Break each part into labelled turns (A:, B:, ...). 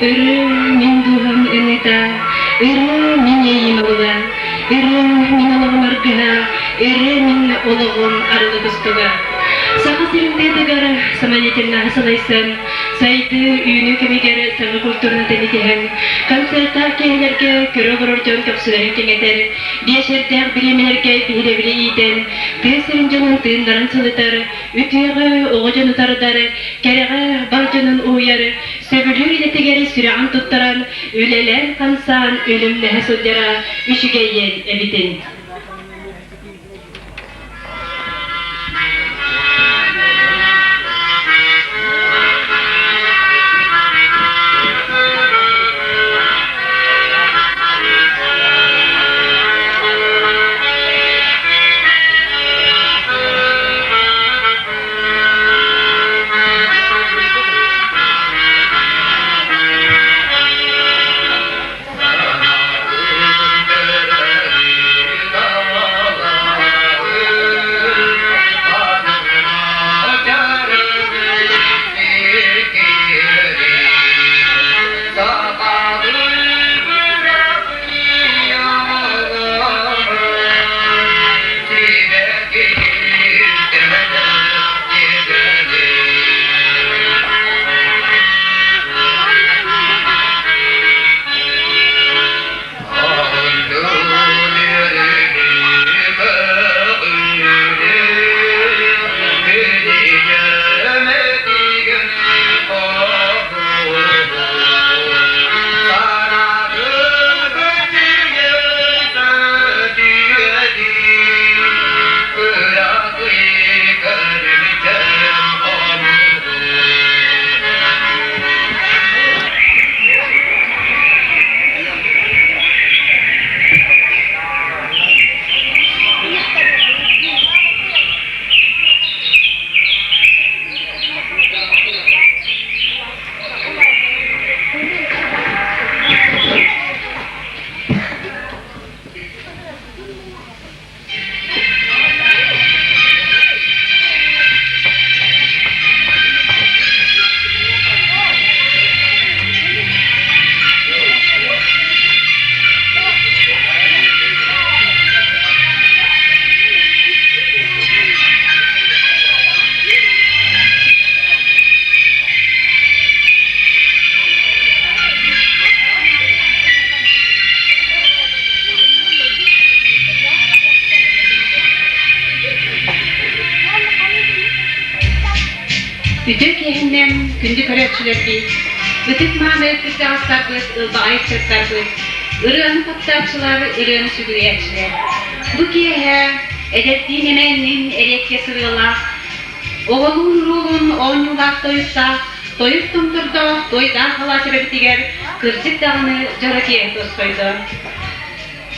A: Ырыа мин дууһам ыныта, ырыа мин иэйиим олуга, ырыа мин олоҕум аргыһа, ырыа мин олоҕум арылы кустуга. Саха сирин тыатыгар самодеятельноһы салайсан, сайдыы үүнүү кэмигэр саҥа культураны тэнитиһэн, концертаах киэһэлэргэ көрө олорор дьон көхсүлэрин кэҥэтэр, биэчэрдээх бириэмэлэргэ биһирэбили иитэн, тыа сирин дьонун тыыннарын сылытар, үтүөҕэ оҕо дьону тардар, кэрэҕэ бар дьонун уһуйар, сөбүлүүр идэтигэр сүрэҕин туттаран, үлэлээн-хамсаан үлүмнэһэ сылдьара үчүгэйиэн эбитин. Үтүө киэһиннэн күндү көрөөччүлэрбит, ытык-мааны кырдьаҕастарбыт, ылбаҕай ыччаттарбыт, ырыаны таптааччылар, ырыаны сүгүрүйээччилэр. Бу киэһэ эдэрдиин эмээннин эриэккэ сырыалаах, оҕолуун-уруулуун оонньуулаах тойуктаах, тойук томтордоох туойдаах алаас эбэбитигэр кырдьык даҕаны дьоро киэһэ тосхойдо.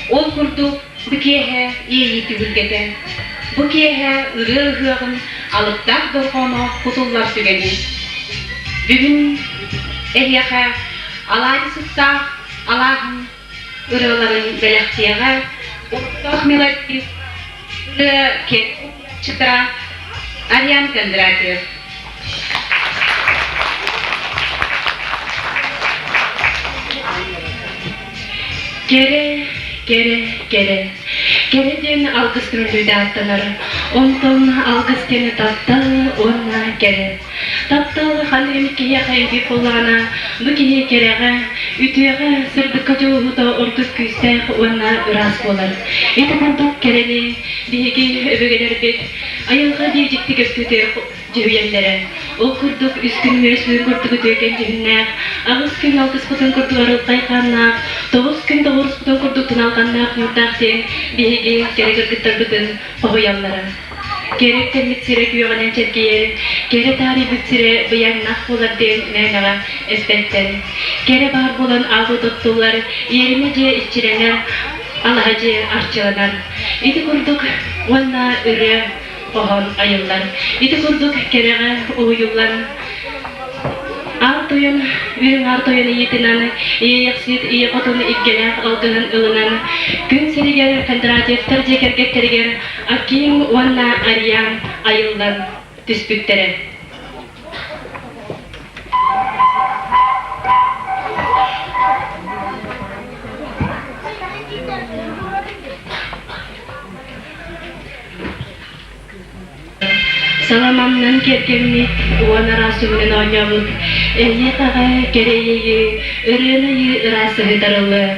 A: Ол курдук бу киэһэ иэйии түһүлгэтэ, бу киэһэ ырыа ыһыаҕын алыптаах дорҕооно кутуллар түгэнэ. Бүгүн эһиэхэ алаадьы сыттаах алааһын ырыаларын бэлэхтиэҕэ олохтоох мелодист ырыа киэччитэ Ариан Кондратьев. Кэрэ, кэрэ, кэрэ. Кэрэ диэн алгыс түмүллүүтэ ааттанар. Онтон алгыс диэн таптал уонна кэрэ. Таптал ханнык эмит киһиэхэ үтүө буоллаҕына, бу киһи кэрэҕэ, үтүөҕэ, сырдыкка дьулуһуута ордук күүстээх уонна ыраас буолар. Ити курдук кэрэни биһиги өбүгэлэрбит айылҕа биир дьикти көстүүтүгэр дьүһүйэллэрэ. Ол курдук үс күн үөс күн курдук үтүөкэн дьүһүннээх, аҕыс күн алтыспытын курдук арылхай хааннаах, тоҕус күн тоҕуоруспутун курдук туналҕаннаах ньуурдаах диэн биһиги кэрэ кыргыттарбытын хоһуйаллара. Кэрэ үктэммит сирэ күөҕүнэн чэлгийэр, кэрэ таарыйбыт сирэ быйаҥнаах буолар диэн мээнэҕэ эппэттэр. Кэрэ баар буолан аал тоттуллар, иэримэ дьиэ иччилэнэр, алаһа дьиэ арчыланар. Ити курдук уонна ырыа хоһоон айыллар. Ити курдук кэрэҕэ уһуйуллан Аар тойон, үрүҥ аар тойон ийэтинэн, Иэйэхсит ийэ хотун илгэлээх алгыһын ылынан, күн сиригэр Кондратьевтар дьиэ кэргэттэригэр Аким уонна Ариан айыллан түспүттэрэ. Саламаннан киэргэммит, уон араас өҥүнэн оонньообут, эйиэхэҕэ кэрэ иэйии, ырыаны айыы ыраас ыһытарыллыа.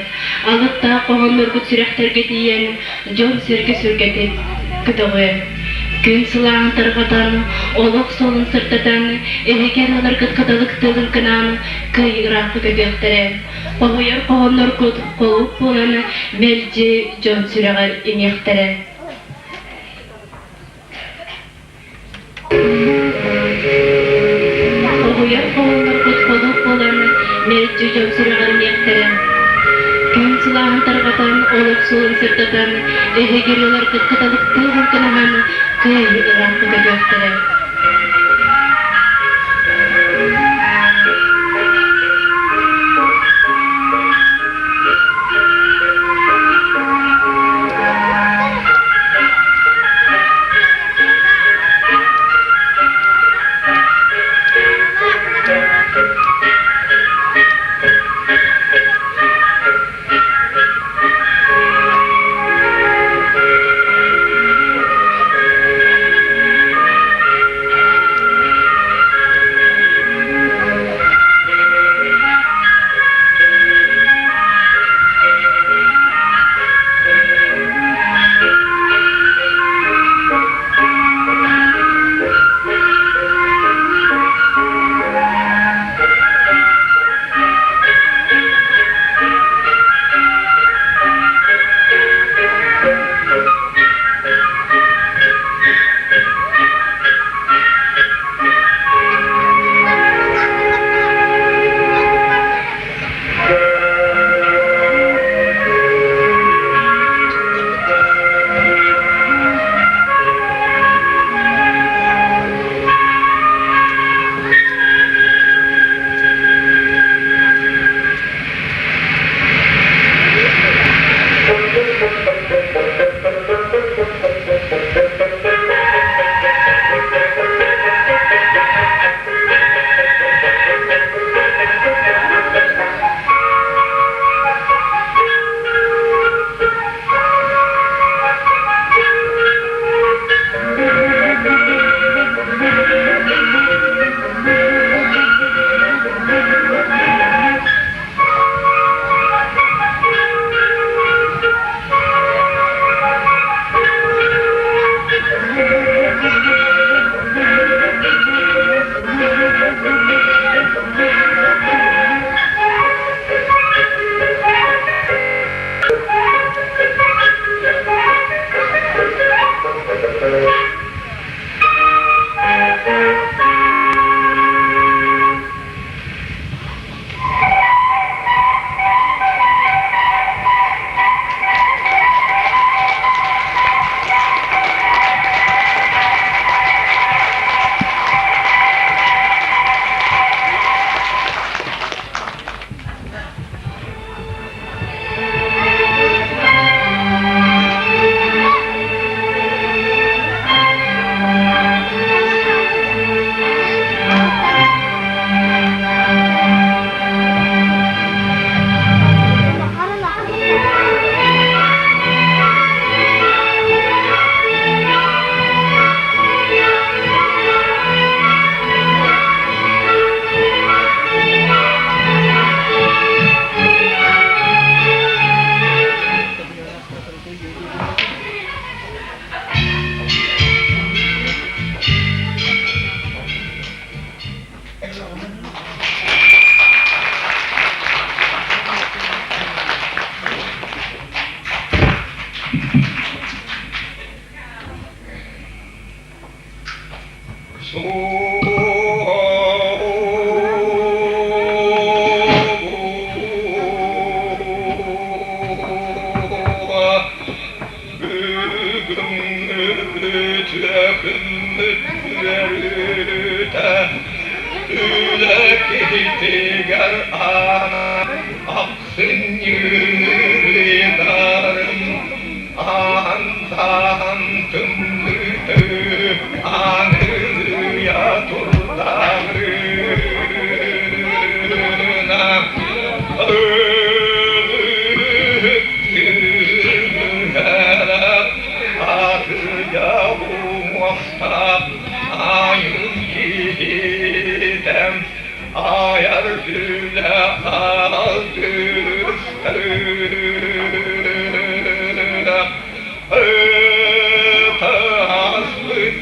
A: Алыптаах хоһоонноргут сүрэхтэргэ тиийэн, дьон-сэргэ сүргэтин көтөҕүө. Күн сылааһын тарҕатан, олох суолун сырдатан, эһиги ырыаларгыт кыталык тыалын кынаан, кый ыраахха көтүөхтэрэ. Хоһуйар хоһоонноргут холууп буолан, мэлдьи дьон сүрэҕэр иҥиэхтэрэ. Хоһуйар хоһоонноргут холууп буолан, мэлдьи дьон сүрэҕэр иҥиэхтэрэ. Күн сылааһын тарҕатан, олох суолун сырдатан, эһиги ырыаларгыт кыталыктыы лыҥкынаһан, кый ыраахха көтүөхтэрэ.
B: Үлэ киһитигэр ахсынньыырыйдарым аан тымныты аныйа турдаҕына ылык атыйа уҥуохтаах Ытаспыт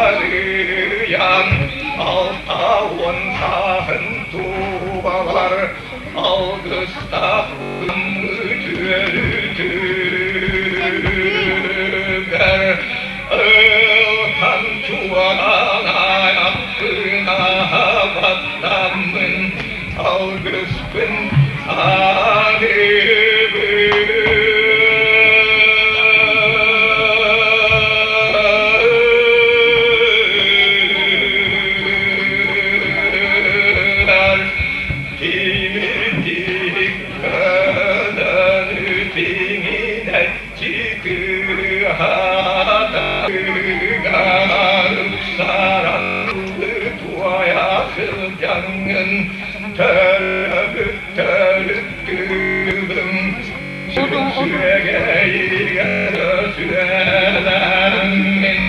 B: арыйан 60 сааһын туолар алгыстаах үтүөлүтүгэр ылхан чуолаан баттаммын алгыспын аныыбын. Тимирдик көлөнү тиҥинэччи тыаһатыгар ыксаран туойа сылдьаҥҥын төрөөбүт төрүт тыыбын сүөгэйигэр сүөлэммин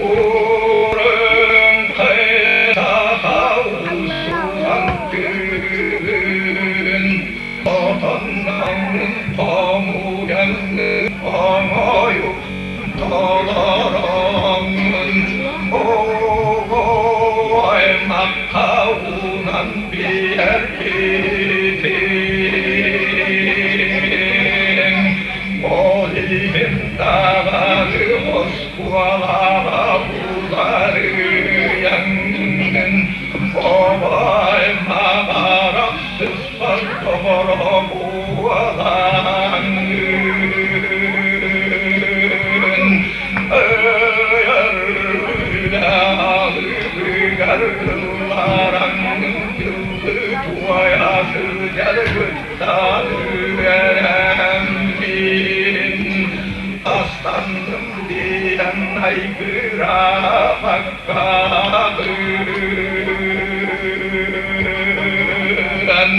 B: Урун хайа усуһан тыын отонноммун хомуйан оҥойу толороммун аймахха уунан биэрбитиҥ ол иһин даҕаны оскуолаҕа уларыйаҥҥын обой маҕара сыспат доҕоро буолаҥҥын өлүгэр ыллараҥҥын туойа сылдьар кыттан үөрэммин астанным диэн айгыраабаккабын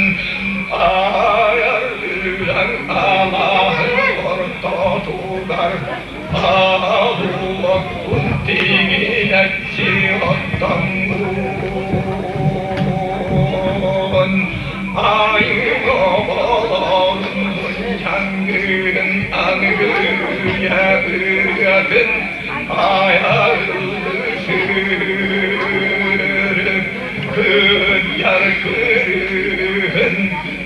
B: айар үлэҥ алааһын ортотугар Аалуоккун тиҥинэччи оттоҥҥун айыы оҕолорун мунньаҥҥын аныгы үйэ ырыатын айар сүүрүк кыйар кырыһын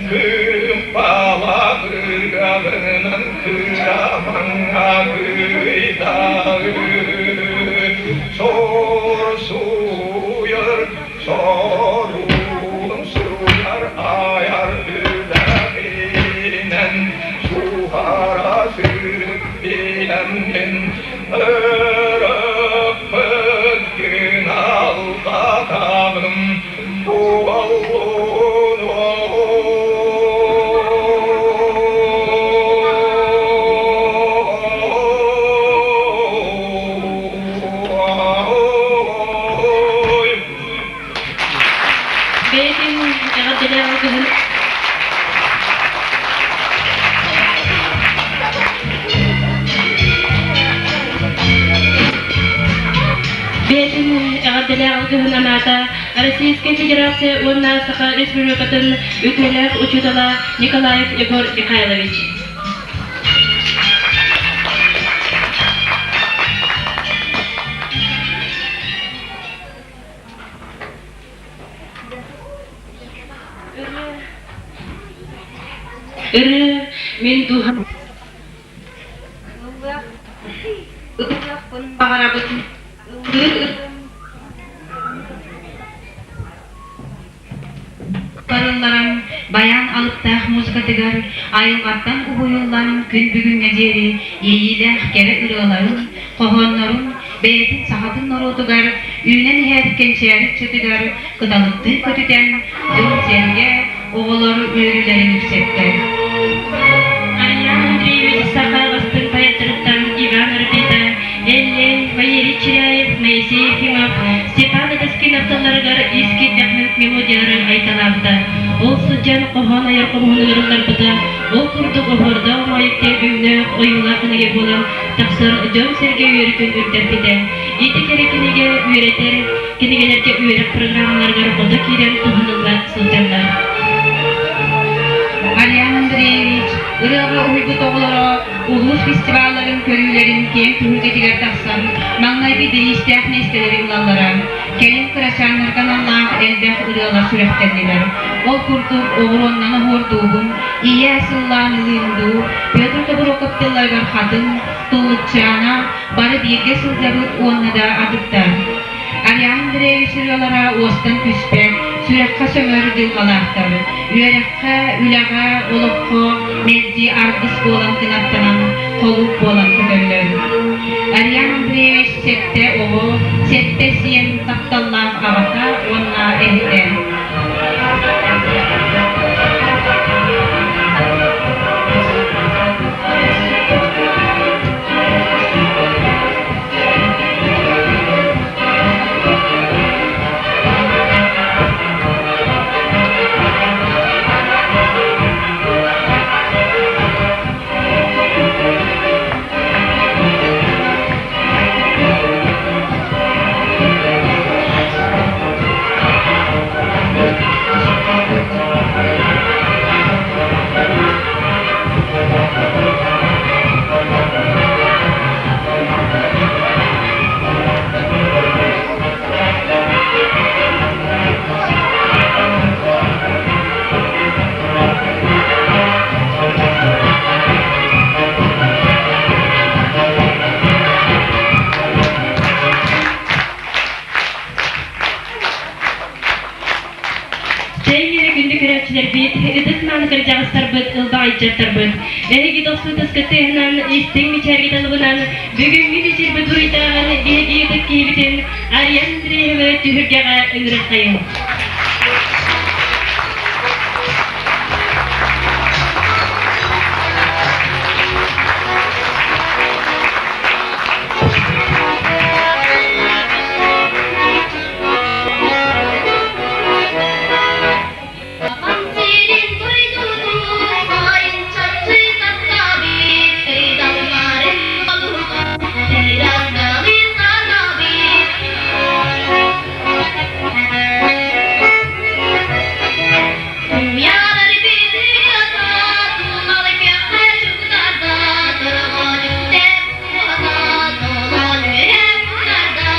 B: Кыымпалаах ырыаларынан кырамаҥҥа кыйдаҕы сор сууйар сорун суруйар айар үлэҕинэн суһара сырык билэммин ырыппыт күн алҕатамым
A: Бэйэтин эҕэрдэлээх алгыһын Бэйэтин эҕэрдэлээх алгыһын анаата Российскай Федерация уонна Саха Республикатын үтүөлээх учуутала Николаев Егор Михайлович. Ырыа мин дууһам ыллыахпын баҕарабын ыллыыр Барылларан баян алыптаах музыкатыгар айылҕаттан уһуйуллан күн бүгүҥҥэ диэри иэйиилээх кэрэ ырыаларын, хоһооннорун бэйэтин сахатын норуотугар үүнэн иһэр кэнчээри ыччатыгар кыталыктыы көтүтэн, дьон-сэргэ, оҕолор үөрүүлэрин үксэттэ. Ариан Андреевич саха бастыҥ поэттарыттан Иван Арбита, Эллэй, Валерий Чиряев, Моисей Ефимов, Степан Таскинов тылларыгар ис киирбэх мелодиялары айталаабыта. Ол сылдьан хоһоон айар хомуһунугар ылларбыта, ол курдук оһуордаах оҥоойук диэн өҥнөөх, ойуулаах кинигэ буолан тахсар дьон-сэргэ үөрүүтүн үрдэппитэ. Ити кэрэ кинигэ үөрэтэр кинигэлэргэ үөрэх программаларыгар хото киирэн туһанылла сылдьаллар.
C: Ариан Андреевич. көрүүлэрин киэҥ түһүлгэтигэр тахсан, маҥнайгы бириистээх миэстэлэри ылаллара. Кэлин кырачааннарга аналлаах элбэх ырыалар сүрэхтэннилэр. Ол курдук, Оҕуруоннан оһуордуубун, Ийээ сыллаан ылыым дуу, Петр Тобуруокап тылларыгар Хатыҥ, Туллукчаана, Бары бииргэ сылдьабыт уонна да атыттар. Ариан Андреевич ырыалара уостан түспэт, сүрэххэ сөҥөр дьылҕалаахтар. Үөрэххэ, үлэҕэ, олоххо мэлдьи аргыс буолан кынаттанан, холууп буолан көтөллөр. Ариан Андреевич сэттэ оҕо, сэттэ сиэн тапталлаах аҕата уонна эһэтэ. Чэйиҥ күндү көрөөччүлэрбит, ытык мааны кырдьаҕастарбыт, ылбаҕайдьаттарбыт, эһиги дохсун тыһынан, истиҥ мичээргит алыбынан бүгүҥҥү мичирбит буруйдааҕын биһиги ытык киһибитин Ариан Андреевы түһүлгэҕэ ыҥырыаххайыҥ.
D: Сахам сирин дойдутун сайын чаччы таптабыт, кыйдалларын олуга, сыраскалыы санабыт. Туйалар быдыата, тулал көхө чугдарда, турган үктэ буота, толон үһэ мунарда.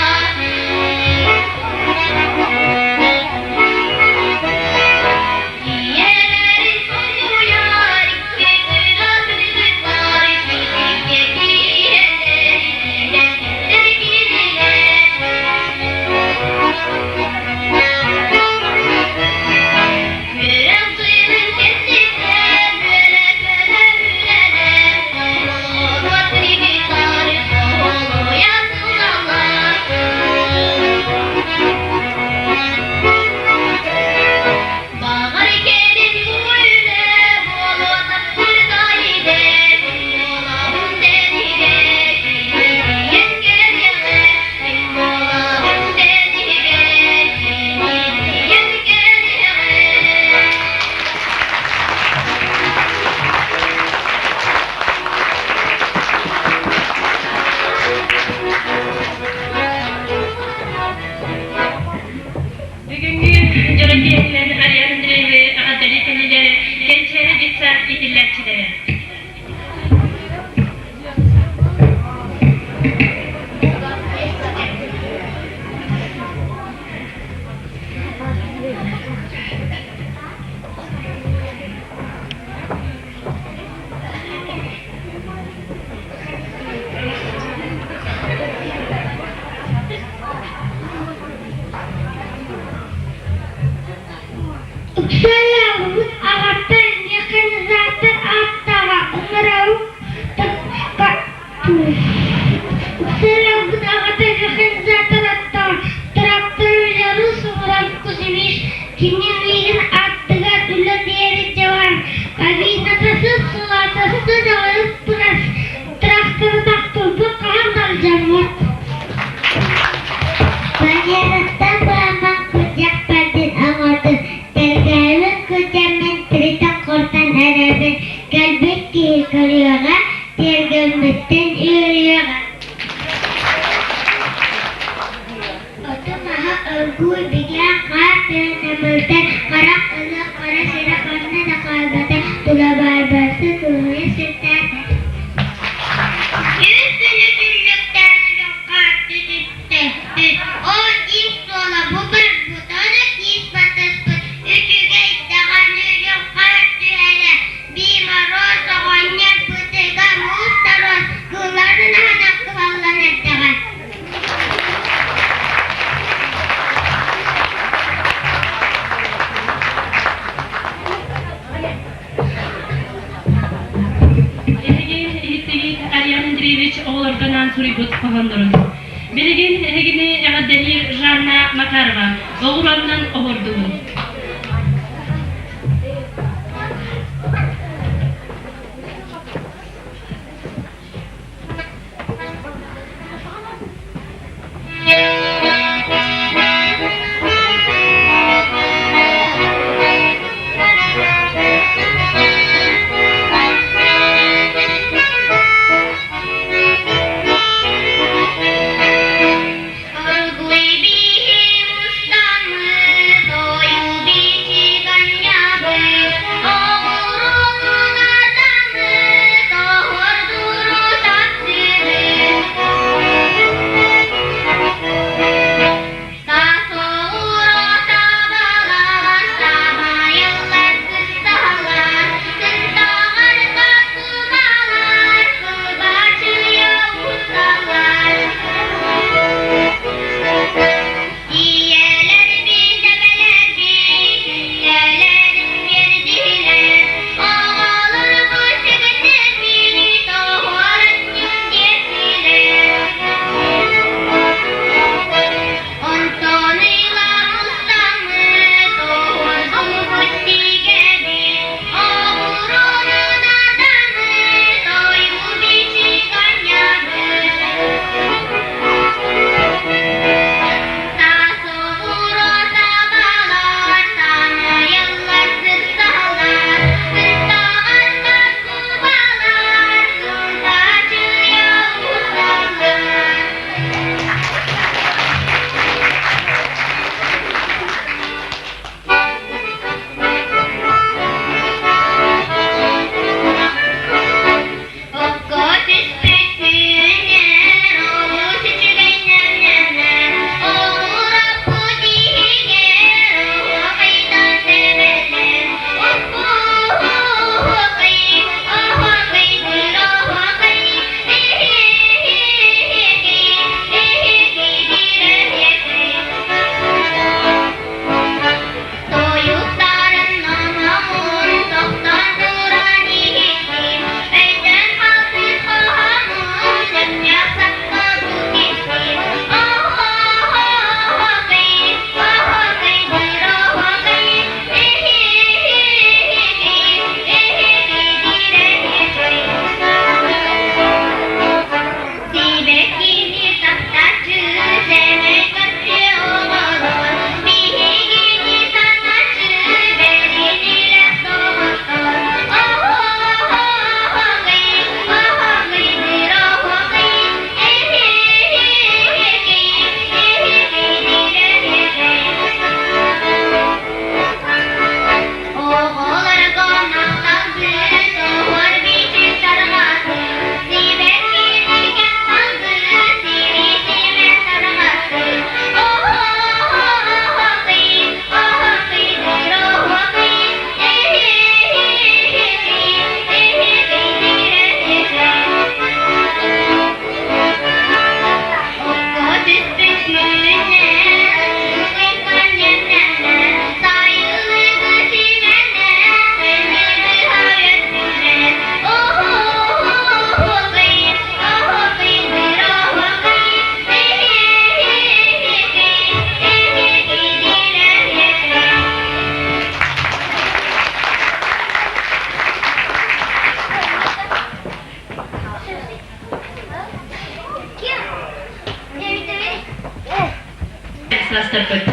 D: Ийэлэрин соһуйар икки кыра кыргыттар киһигэ киирэллэр киирэллэр кинилэр. Үөрэх дьылын кэнниттэн үөрэ-көтө үлэлэр, оҕолору кыргыттар оҕолоруйа сылдьаллар. Баҕар кэлин үлэ буолуо таптырдаайыдэ, буолабын дэнигэ, киһитийэн кэлиэҕэ, мин буолабын дэнигэ, киһитийэн кэлиэҕэ.
A: Бүгүҥҥү дьоро киэһэнэн Ариан Андреевы эҕэрдэлии кэллилэр Кэнчээри детсад иитиллээччилэрэ.
E: Ыксалаабыт аҕаттан механизатор ааттааҕа ыҥырабыт Ыксалаабыт аҕата механизатор аттаҕа трактор Беларусь ыҥыран Кузьмич кини миигин аттыгар үлэ диэри дьабар кабината сып-сылаата сыдьалык турар тракторы тахтылбыт хаһан да алдьаммат Валераттан быраман күрдьэх бардын оҥордум, тэлгээбит күрдьэммин тиритэн-хортон эрэбин, кэлбит киһи көрүөҕэ, тиэргэммиттэн үөрүөҕэ. Оту-маһы оргууй бигээн хаар түһэн намылытан, харах ылыах хара сирэ ханна да хаалбата, тула баар барыта тулуйа сырдаата.
D: Күн
A: Васильевич оҕолорго анаан суруйбут хоһооннорун. Билигин эһигини эҕэрдэлиир Жанна Макарова оҕуруоннан оһордубун.
D: Оргууй биһи устаммыт, ойуу бичиганньабыт, оҕуруотун атаммыт, оһордуру таптыыбыт. Тас оҕуруо табалаҕар сабайыллар сысталлар, сыстаҕар кубалар, кыбачыйа усталлар. Ийэлэрбит, эбэлэрбит үлэлэрин биэрдилэр, оҕолорбут сүгүннэрбит оһуорунньук диэтилэр. Онтон ыла мустаммыт оһордубут сигэбит, оҕуруонун атаммыт ойуу бичик анньабыт. Таас оҕуруо табалар, таҥайыллар сысталлар, сыстаҕар тас кубалар, кылбачыйа усталлар. Окко түспүт күннэр олус үчүгэй нэмнэмнэр, оҕуруоппут иһигэр оһуохайтан тэбэллэр. Оһуохай, оһуохай, оһуохай, эһиэһиэһиэһи, эһиэһиэһиэһиэһи. Тойуктарын номоҕун тохтон туран иһиттим, өйтөн хаалбыт хоһооммун сөпкө сапка бу тистим. Оһо-оһо-оһокый, оһокый, дыр оһокый, эһи-эһи-эһи, эһи-эһи-эһи. Сибэккини таптааччы, сэмэй көрчү оҕолор, биһигини санааччы, бэриниилээх доҕоттор. Оһо-оһо-оһоҕый, оһоҕый, оһоҕый, эһи-эһи-эһи, эһи-эһи-эһи. Оҕолорго махталбыт, оһуор бичик тарҕасын, сибэккини кэм сири симэн тарҕасын. Оһо-оһо-оһокый, оһокый-дыр оһокый, эһи-эһи-эһи, эһи-эһи-эһи. Окко түспүт күннэр, аччыгый ньэмнэмнэр, сайылыгы симэннэр, кыһыны өттүлэр. Оһо-оһо-оһокый, оһокый-дыр оһокый, эһи-эһи-эһи, эһи-эһи-эһи.
A: Саастарбыт.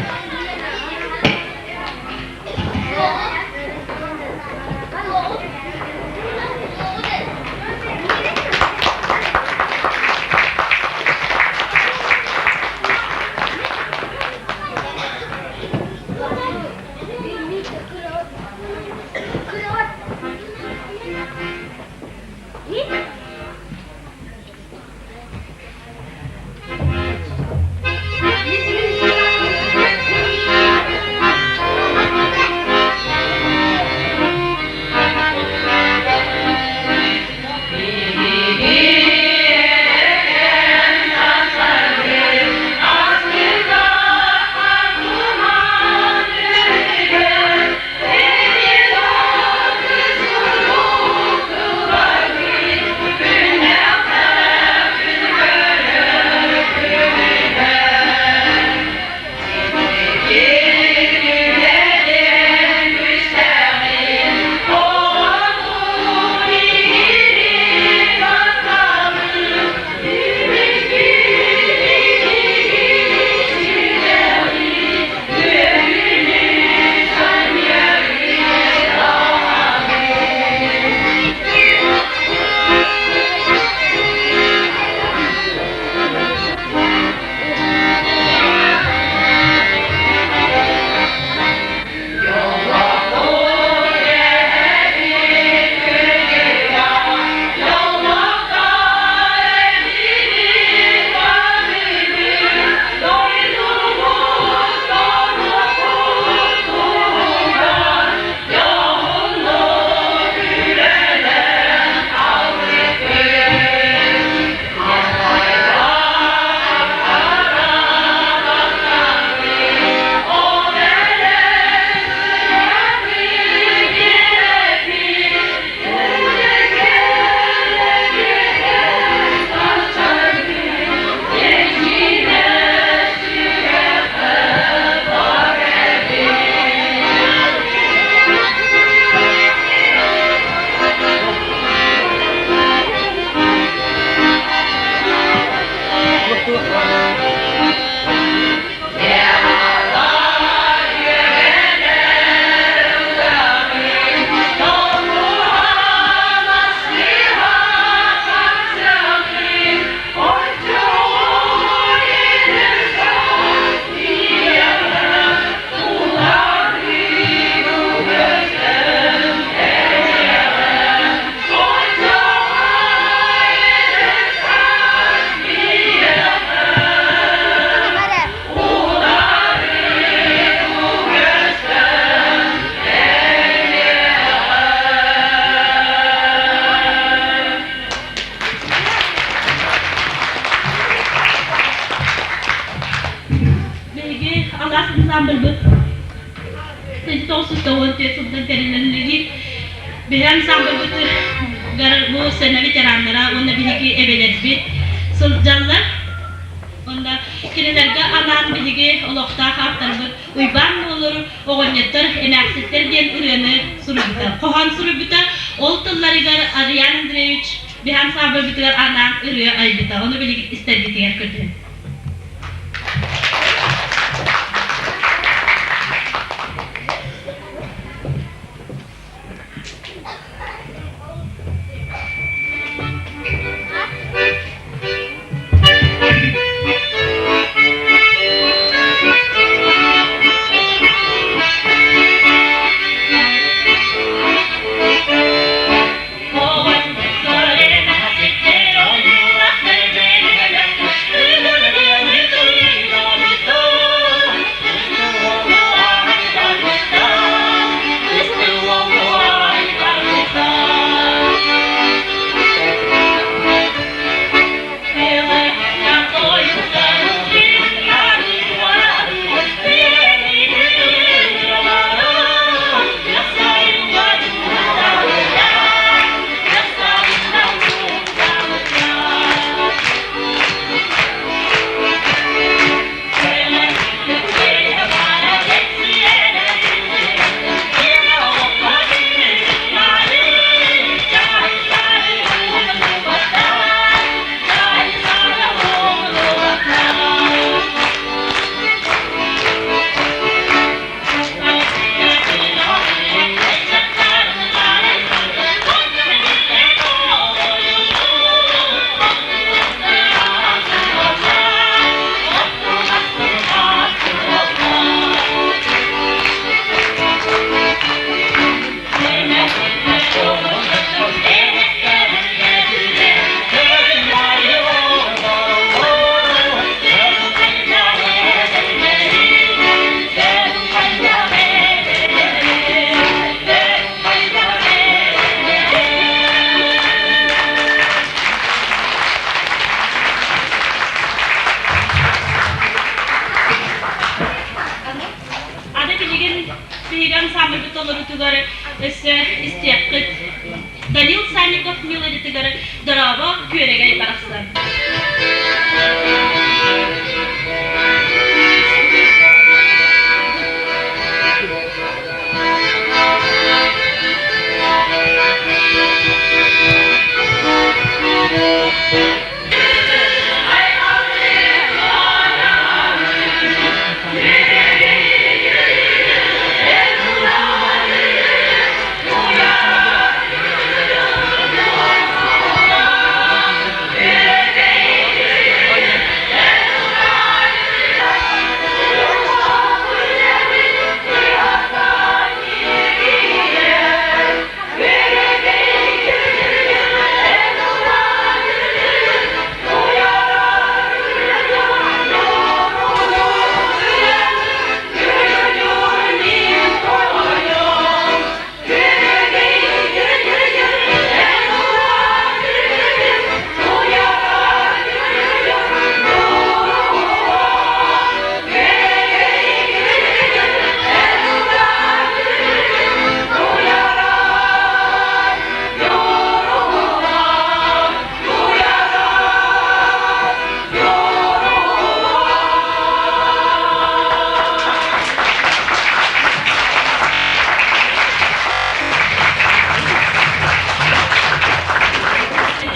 F: 64 сылтан тэриллэн үлэлиир. Биһиги ансамбльбытыгар бу сцена ветераннара уонна биһиги эбэлэрбит сылдьаллар. Онно кинилэргэ анаан биһиги олохтоох ааптарбыт Уйбаан Нуолур Оҕонньоттор, эмээхситтэр диэн ырыаны суруйбута. Хоһоон суруйбута. Ол тылларыгар Ариан Андреевич биһи ансамбльбытыгар анаан ырыа айбыта. Ону билигин истэргитигэр көрдөһөбүн. Аны билигин биһиги ансамбльбыт толоруутугар өссө истиэххит Данил Санников мелодиятыгар «Дорообо, күөрэгэй барахсан».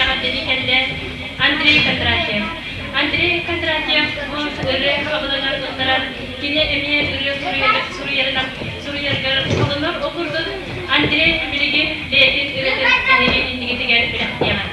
F: Эҕэрдэни кэллэ Андрей Кондратьев. Андрей Кондратьев бу ырыа абылаҥар ылларан, кини эмиэ ырыа суруйарынан суруйарыгар холонор. Ол курдук Андрей билигин бэйэтин ырыатын эһиги иннигитигэр бэлэхтиэҕэ.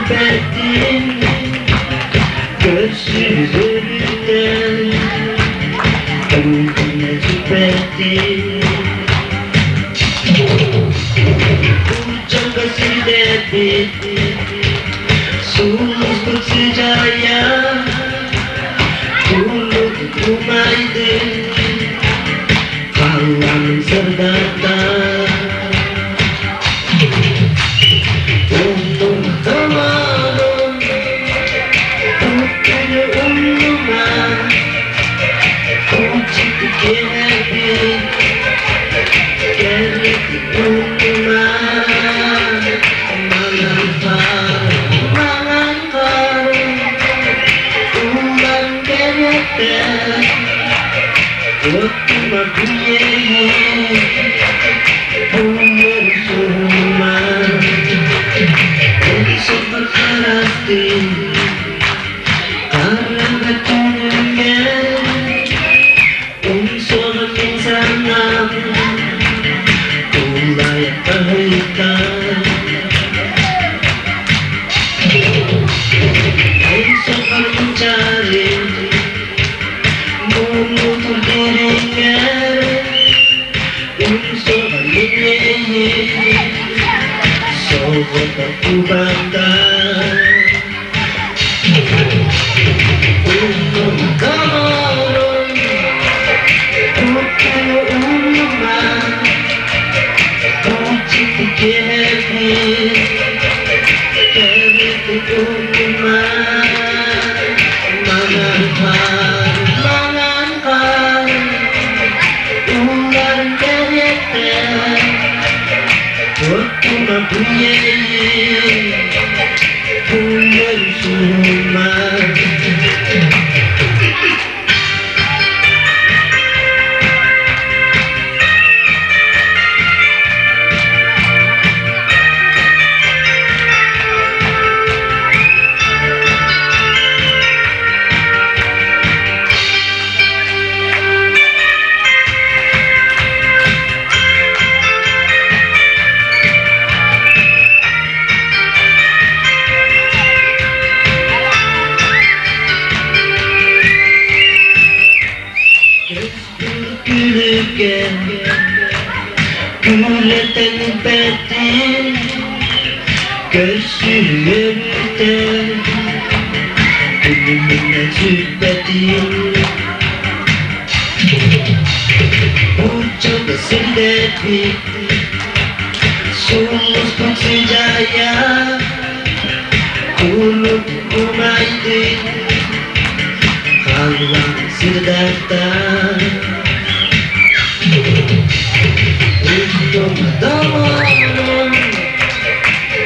G: сүппэтин Көрсүһүрүтэн Көҥүлүнэн сүппэтин Дьоҥҥо сирдээбит Сулуспут сыдьаайа Куруук умайдын Халлаанын сырдатта Умнумтаманым Күнү умнума Күүтүккэбин Кэрэтик умнума Маҥан хаар, маҥан хаар Уулан кэриэтэ Оттума күннэйин Күннэр суһума Эн харастын Хараҥа түүнүгэр Умсуоҕа мин санаам Туллайа таһыйтан Эн суоххар мунчаарым Муҥутуур дириҥэр Умсуоҕа мин иэйиим Соҕотох кубаттан Умнумтамарым Куттаны умнума Күүтүккэбин Кэбити умнума Маҥан хаар, маҥан хаар Ууллар кэриэтэ Оттума күннэйин Күннэр суһума. Күлүккэ күлэтэн бэтин Көрсүһүөрүтэн күнүмүнэн сүппэтин Уччука сирдэппит Сулуспут сыдьаайа Куруук умайдын Халлаан сырдатта Умнуматаммын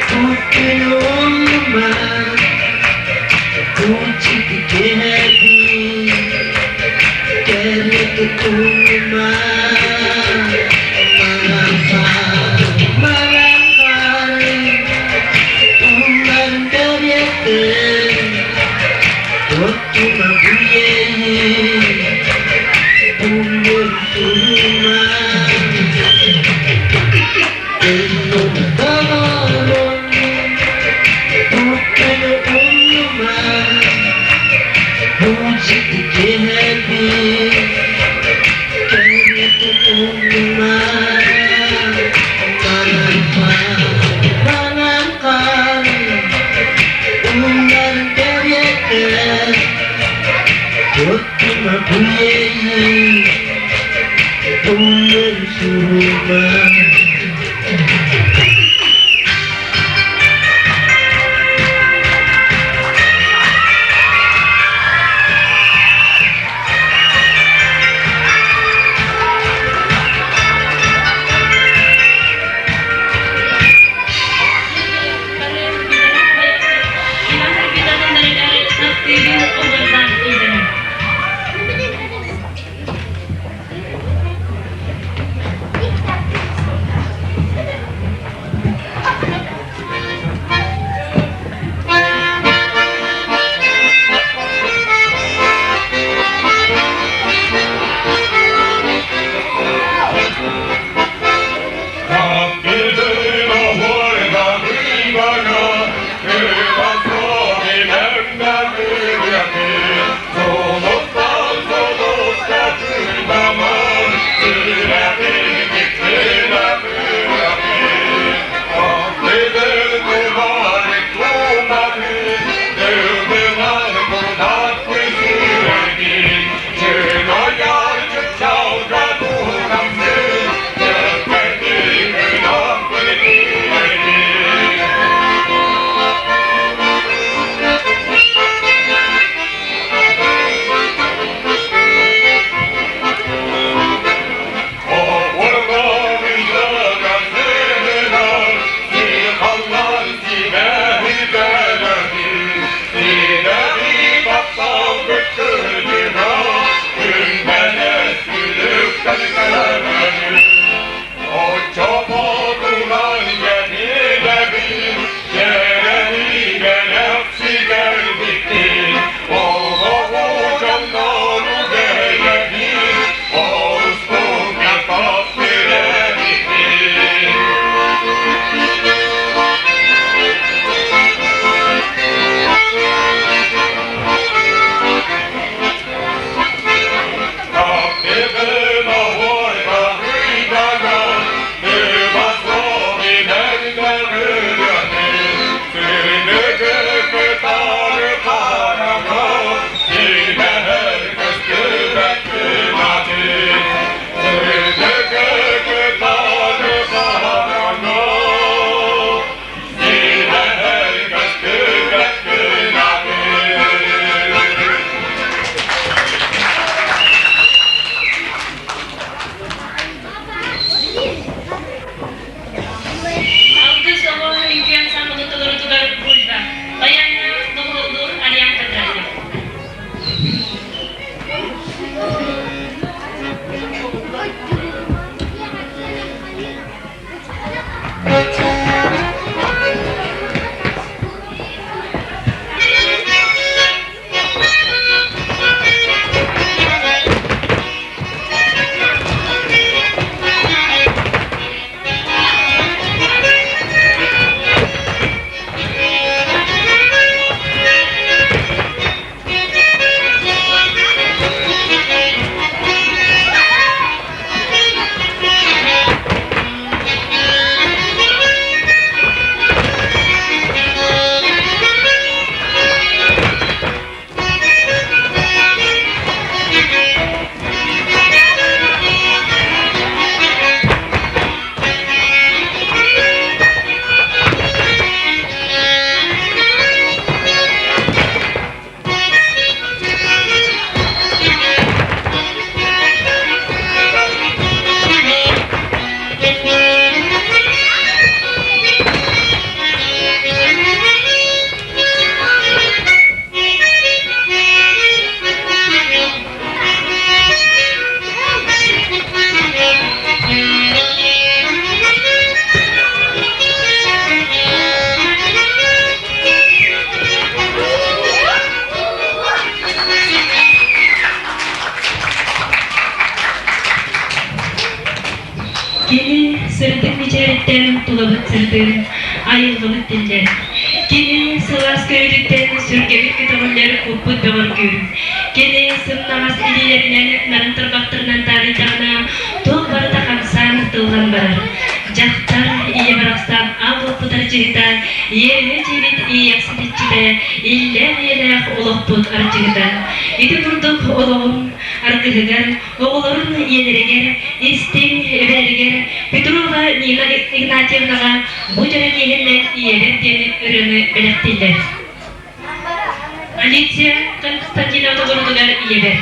G: Куттуйумма Куччуккэбин Кэрэтик умнума Маҥан хаар, маҥан хаар Умнан кэриэтин Оттума буйайын.
A: кэнниттэн тулабыт сырдыыр, айылҕабыт тиллэр. Кини сылаас көйүүтүттэн сүргэбит көтөҕүллэр, куппут бөҕөргүүр. Кини сымнаҕас илиилэринэн нарын тарбахтарынан таарыйдаҕына, туох барыта хамсаан тыллан барар. Дьахтар ийэ барахсан аал уоппут арчыһыта, иэримэ дьиэбит иэйэхсит иччитэ, иллээх ийэлээх олохпут арчыһыта. Ити курдук олоҕун аргыһыгар, оҕолорун ийэлэригэр, истиҥ эбэлэригэр Петрова Нина Игнатьевнаҕа бу дьоро киэһэннэн ийэбэр диэн ырыаны бэлэхтииллэр. Алиция Константинова толорутугар ийэбэр.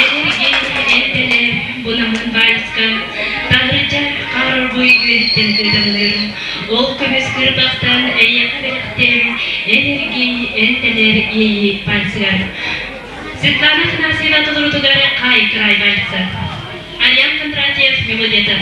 A: Эдэргин эрдэлэр бунамын вальска таһырдьа хаар-оргуй үөһүттэн кыыдамныыр. Ол көмүс кырбахтан эйиэхэ бэлэхтиэм эн эргий, эн тэлэр иэйии вальсыгар. Светлана Афанасьева толоруутугар Хай край вальса. Альян Кондратьев мелодията.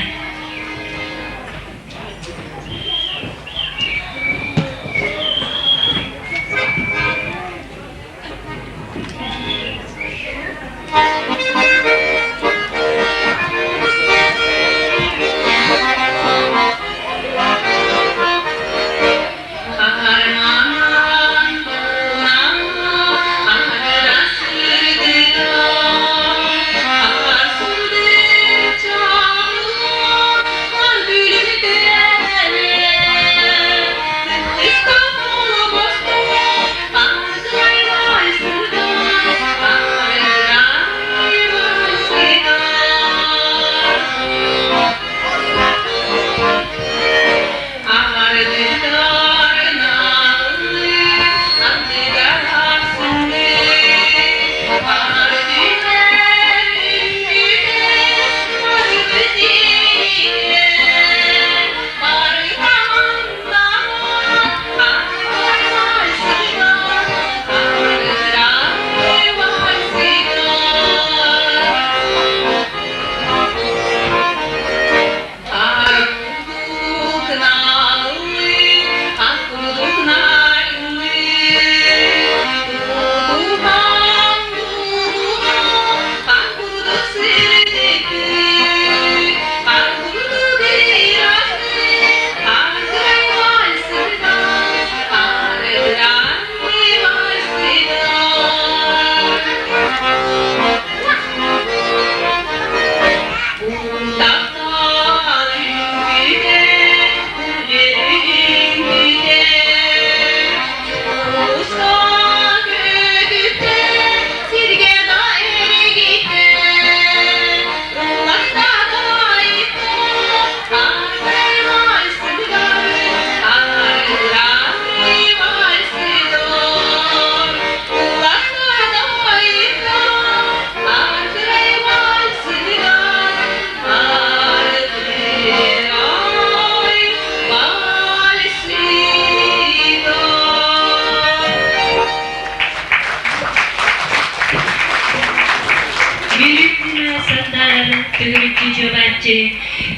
A: Төгүрүччү чуобааччы,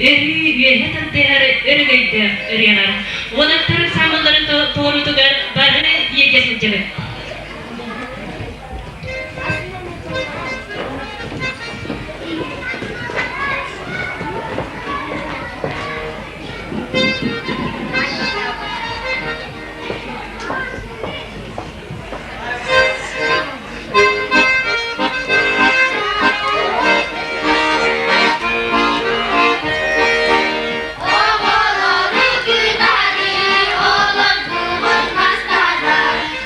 A: өрүү үөһэ тардыһар өрөгөйдөөх ырыаҕар, уолаттар саамылларын туоруутугар бары бииргэ сылдьабыт.
D: Оҕолору күтари, олордубут мастара,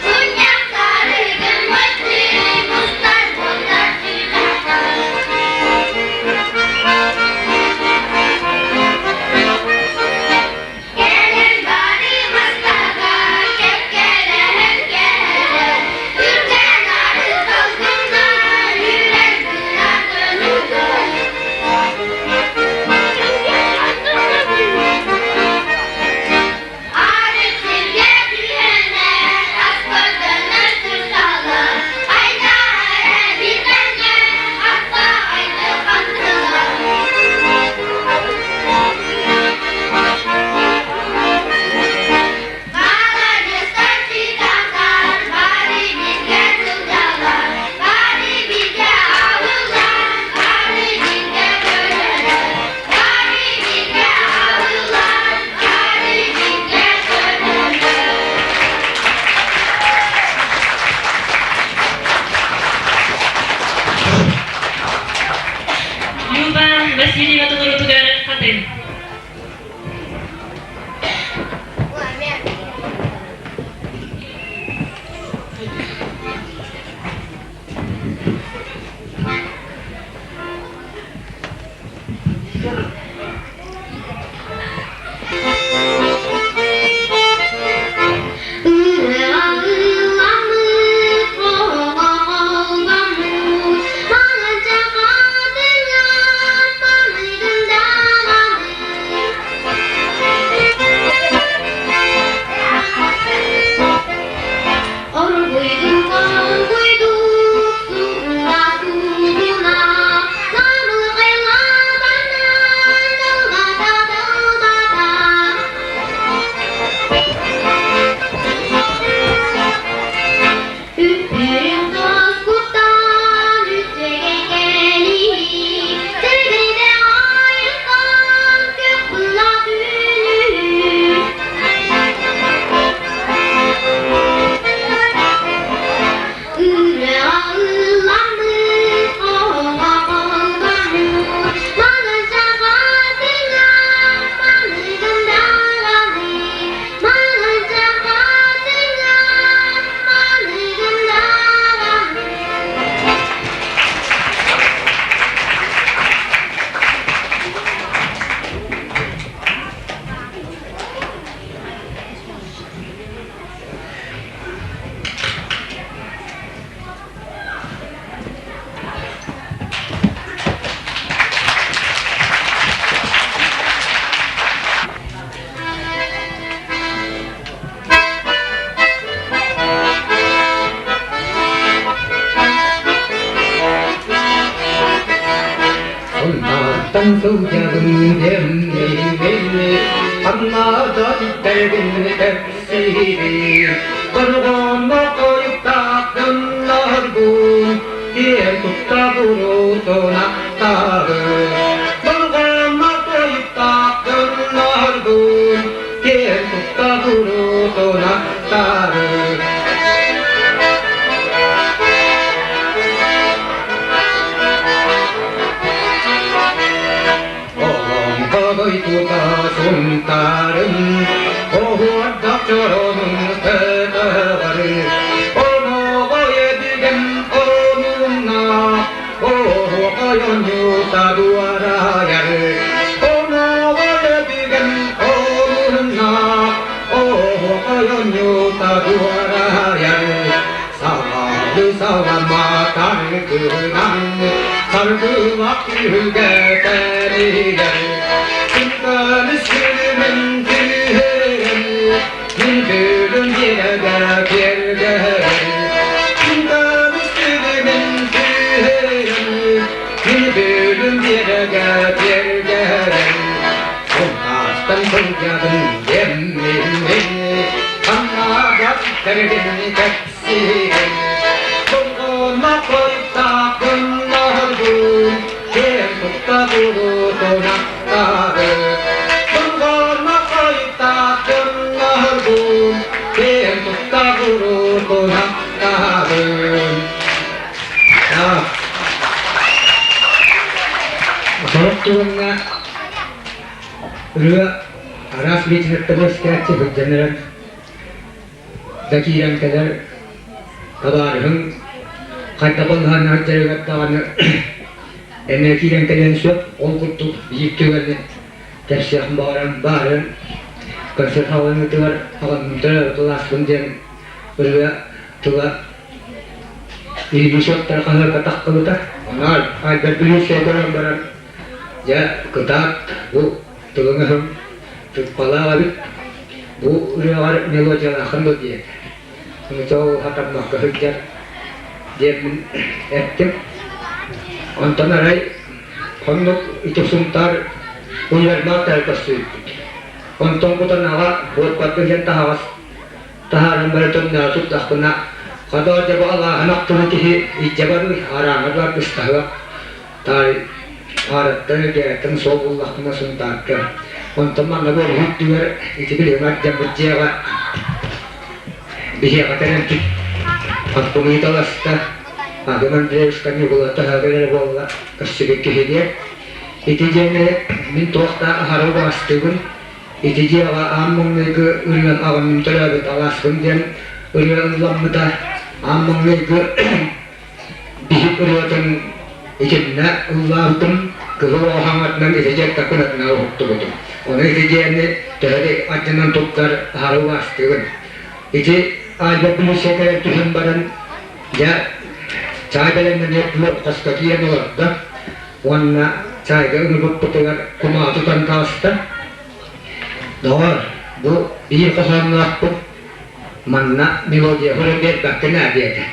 D: мунньахтары гыммыттыы, мустар буоллар күтаһар. Кэлэн бары мастарга кэккэлэһэн кэлэн, үргэн ары салгыннар, үрэр гына төнүгэр. Арыт сиргэ түһэннэр, аспарданар сырсаллар, айдаар эбитэннэр, аппа айды хантылар. Маладьыастар чыытаахтар, бары бииргэ сылдьаллар, бары бииргэ аһыллар, бары бииргэ көрөллөр, бары бииргэ аһыллар, бары бииргэ көрөллөр.
A: Люба Васильева толоруутугар хатын.
D: Ырыа ылламмыт, оҕоломмут, маҥанча хатыҥам, маныгын даҕаны. Оргуйдук, оргуйдук, суугуна, суугуна, намылҕайлатанан, далбата, далбата. Үппүрүн тоскуттан үтүгэ кэлии, сиргидэ айылҕан күөх була түүнүү. Ырыа ылламмыт, оҕо-оҕоломмут, маҥан саҕатыҥа, маныгын даҕаны, маҥан саҕатыҥа, маныгын даҕаны.
B: Соннартан сылдьабын диэммин, ханна иттэрбин кэпсиибин. Дорҕоонно хойуктаах дьоннорбун, киэн тутта буруутунаттаҕын. Дорҕоонно хойуктаах дьоннорбун, киэн тутта буруутунаттаҕын. Олоҥхо сунтаарын, оһуордах чоронун көтөҕөрү, Омоҕой өбүгэм омунна, оһуохай оонньуута дуорайары. Омоҕой өбүгэм омунна, оһуохай оонньуута дуорайары. Саҕалы саҕамматар кыһынан, саргылах түһүлгэ тэрийэр. Күнтэн сүрүмэн түһэрэн, мин бөлүм биэрэгэ киэргэр. Күнтэн сүрүмэн түһэрэн, мин бөлүм биэрэгэ сылдьабын диэммин Ханнаабат тэрилин кэпсиирин Долгуна хойутаакын оһорбун Киэн тутта булутунахтаары Долгуна хойутаакын оһорбун Киэн тутта булутунахтаары Сорох түгэҥҥэ ырыа араас литература үөскээччи сылдьан эрэр да киирэн кэлэр табаарыһыҥ хайдах балаһыанньа сылдьарыгар даҕаны эмиэ киирэн кэлиэн сөп. Ол курдук биир түгэни кэпсиэхпин баҕаран баарым концерт хааланыытыгар аҕам төрөөбүт алааспын диэн ырыа тыла Илбисоттар хаһыакка таххыбыта. Онон Альберт Бүлүүскэй көрөн баран, дьэ, кытаат, бу тылыҥ өһүҥ тыппалаах эбит, бу ырыаҕар мелодиялааххын дуо диэтэ. Ону хатаммакка сылдьар диэммин эттим. Онтон арай оннук ити Сунтаар универмаг көрсүбүппүт. Онтон кутанаҕа буолбакка диэн таһаҕас таһааран баран төннөөрү турдахпына, хадоо дьэ бу алааһын ахтыбыт киһи илдьэ барыы, арааҥҥа бар быстаһыах, таай аараттан өлгээттэн суол буллахпына Сунтаарга. Онтон манна бу үрдүгэр ити билигин ардьаммыт дьиэҕэ биһиэхэ кэлэн хаппымыы таласта, Адам Андреевичка Ньукула таһаага эрэ буолла көрсүбүт киһи диэн. Ити дьиэни мин туох да аһара убаастыыбын. Ити дьиэҕэ аан маҥнайгы ырыам аҕам төрөөбүт алааспын диэн ырыа ылламмыта. Аан маҥнайгы биһик ырыатын итиннэ ыллаабытым. Кыһыл оҕо хаҥатынан ити дьиэттэн кынатынан уһуктубутум. Ону ити дьиэни төһө да ардынан туттар аһары убаастыыбын. Ити Альберт Бүлүүскэ кэлэн түһэн баран, дьэ, чаай бэлэмнэниэх хоско киирэн олордо уонна чаайга ыҥырбыппытыгар кумаа тутан таҕыста. Доҕор, бу биир хоһоонноохпут манна мелодия көрөн биэрбэккин ээ диэтэ.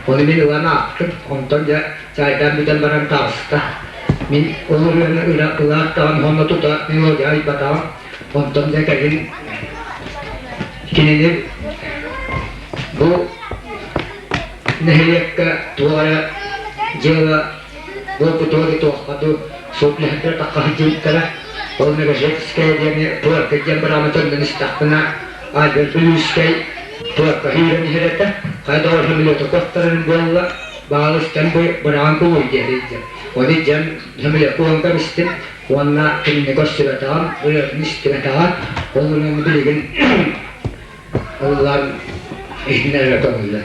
B: Ону мин ылан аахтым, онтон дьэ чаайдаан бүтэн баран таҕыста. Мин ол ырыаны ылаат даҕаны уонна тута мелодия айбатаҕым. Онтон дьэ кэлин кинини бу нэһилиэккэ туох эрэ дьыала буолбутугар туохха дуу суут үлэһиттэрэ тахха сылдьыбыттара. Ол Мегажевская диэни Туорка диэн быраама төннөн истэхпинэ Альберт Бүлүүскэй Туорка киирэн иһэр этэ. Хайа доҕор самолета куоттарарын буолла, баалыстан быраҕан кулуй диэтэ диэн. Ону дьэн самолет куһан кэбистим уонна кинини көрсүбэтэҕим, ырыатын истибэтэҕим. Ол ырыаны билигин ыллаан иһитиннэрэрэ көҥүллэр.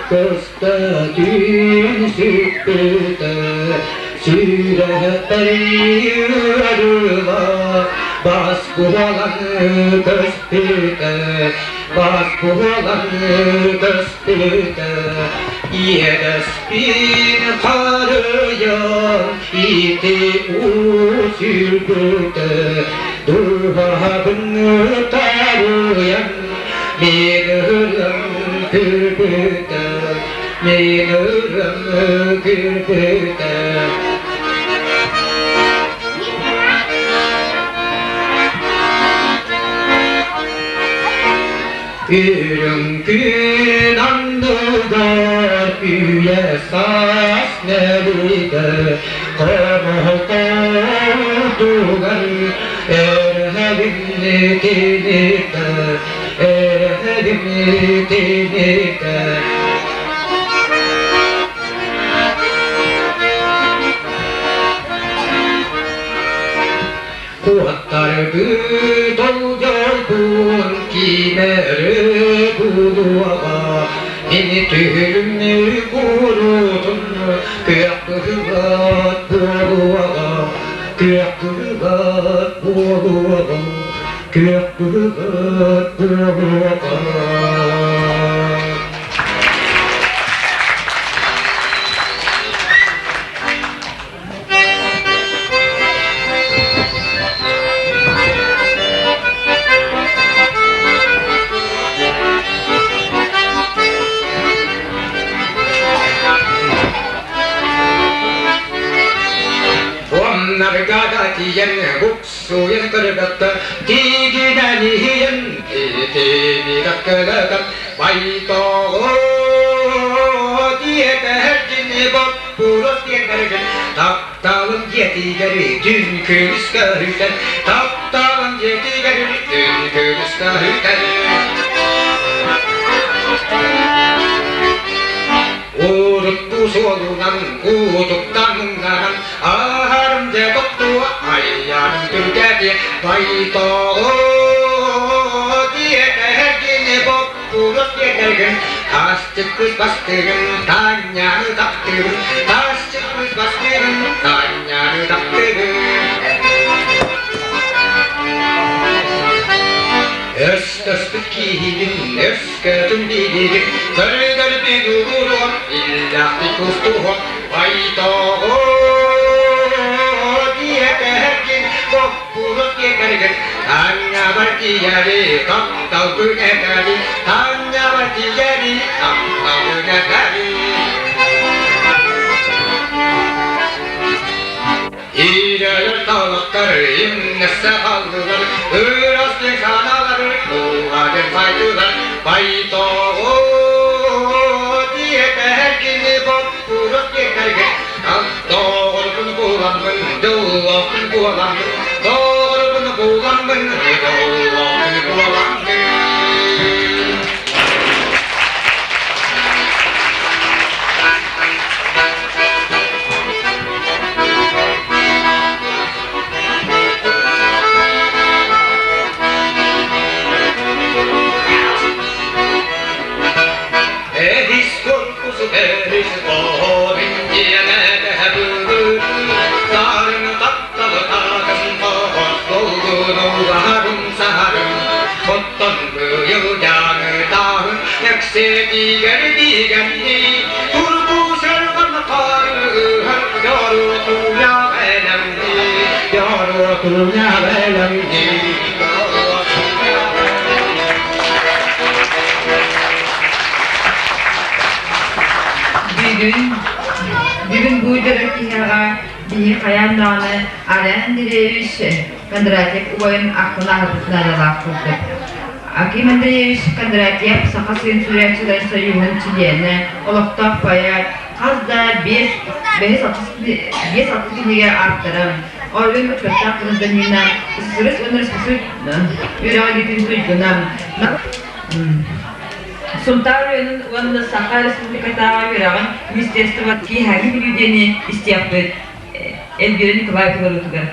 B: Көстөтүүн сүппүтэ сүрэхтэр ыарыыла бас буолан көспүтэ бас буолан көспүтэ иэдэспин харыйан ити уу сүүрбүтэ дууһабын таруйан мин ырыам күлбүтэ мин ырыам күлбүтэ Үрүҥ күн анныгар үйэ саас нэлитэ хомолтоодугар эрэлин кинитэ эрэлин кинитэ Куоттарбыт олдьорбун киимэри булуоҕа, мин түһүлүм куурутун күөх быһыгат буолуоҕа, күөх быһыгат буолуоҕа, күөх быһыгат буолуоҕа. Тыынарга да тиийэн буксуйан көрбөккө тиигинэн иһийэн тиитини байтоҕо диэтэһэргини боппурус диэтэргин тапталым диэтигэр дүн күнүс көһүтэн тапталым диэтигэр дүн күнүс көһүтэн Урукку суолунан куутуктан муҥнанан Ааһарым дьэ тохтуо, айарым түргэтиэ, Байтоҕо диэтэһэргини боппуруос диэтэргин, Тасчыт кыыс бастыгын, Таанньаны таптыыбын, Тасчыт кыыс бастыгын, Таанньаны таптыыбын. Өстөспүт киһибин, өскөтүн биһигин, Көрдөрбүт уруом, иллээхтик кустуһуом, Байтоҕо диэтэргин, боппуруос диэтэргин, Таанньабар тиийэри, тапталбын этэри, Таанньабар тиийэри, тапталбын этэри. Иирэлэр талахтар имнэссе хааллылар, ыраас санаалар кууһарын байдылар, байтоҕо диэтэһэр кини боппуруос диэтэргэ, доҕорбун буламмын, дьоллоохпун буоламмын, доҕорбун буламмын, дьоллоохпун буоламмын. Эһис корпус эһис оһорин диэнэ бүгүн Тарын тапталы таатын хоһон долгунуларым саһарым Оттон быйыл дьаҥы тааһын Эксэтигэр дигэнни Турбусарган харыһар Доротуя бэлэмни Доротуя бэлэмни
H: Бүгүн, бүгүн бу дьоро киһиэхэ биһи хайаан даҕаны Арен Андреевич Кондратьев убайын ахтын аһарбыт наадалаах курдук. Аким Андреевич Кондратьев Саха сирин суруйааччыларын сойууһун чилиэнэ, олохтоох поэт, хас да биэс, бэһис алтыс биэс алтыс кинигэ ааптара, Оройуон бочуоттаах гражданина, СССР уонна РСФСР үөрэҕириитин туйгуна, Сунтаар оройуонун уонна Саха Республикатааҕы үөрэҕин министерствота киэһээҥҥи күлүү диэни истиэхпит Эльвира Николаева толоруутугар.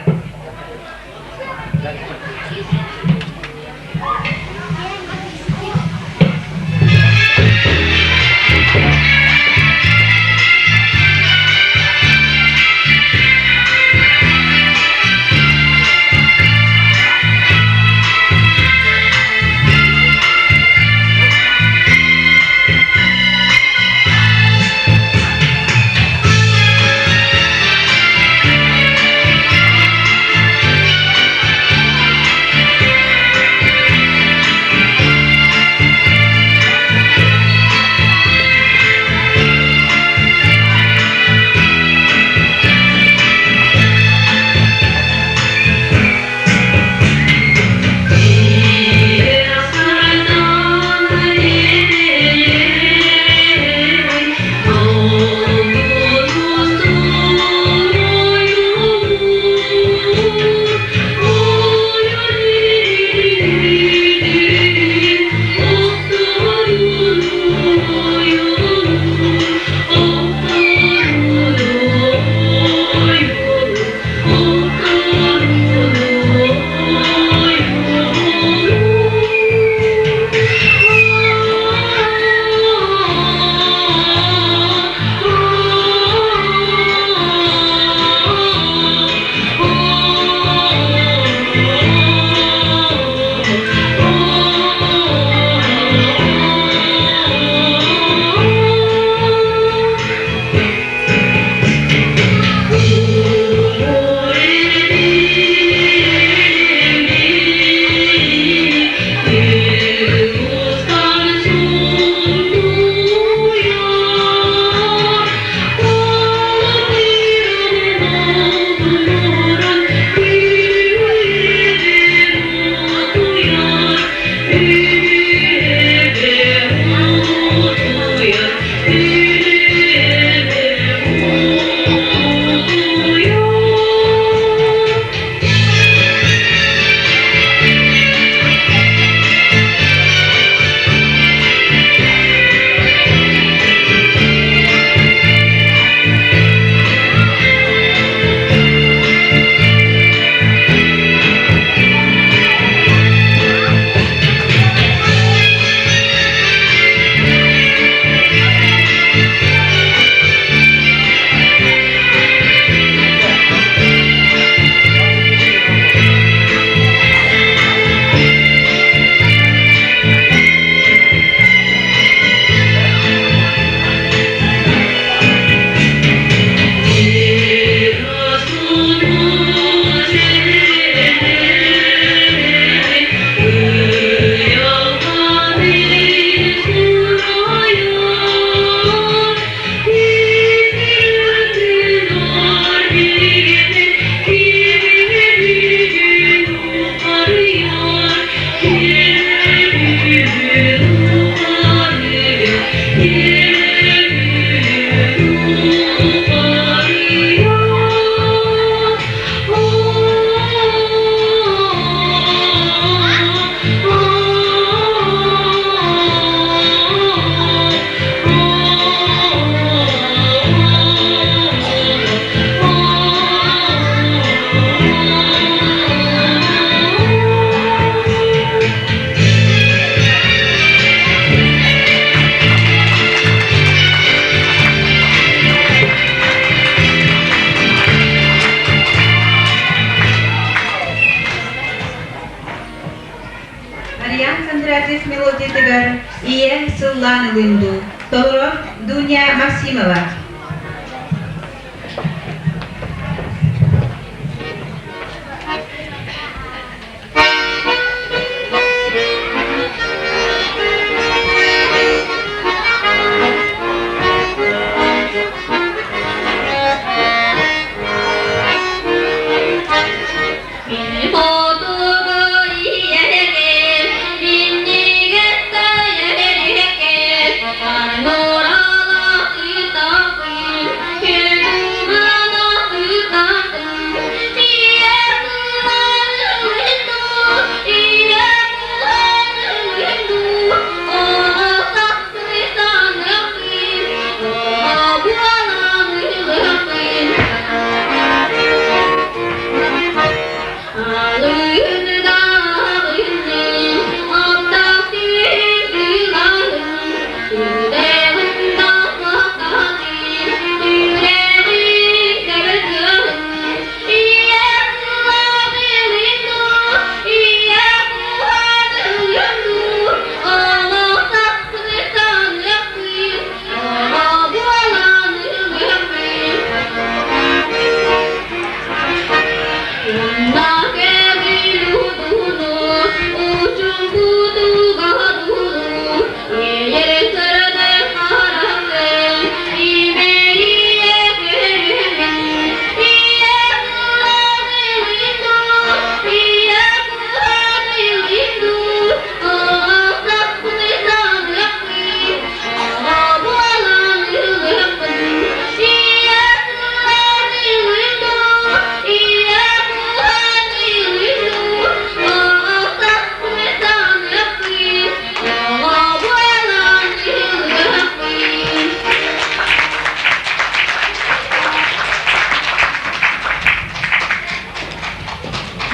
H: Ыллаан ылыым дуу. Толорор Дуня Максимова.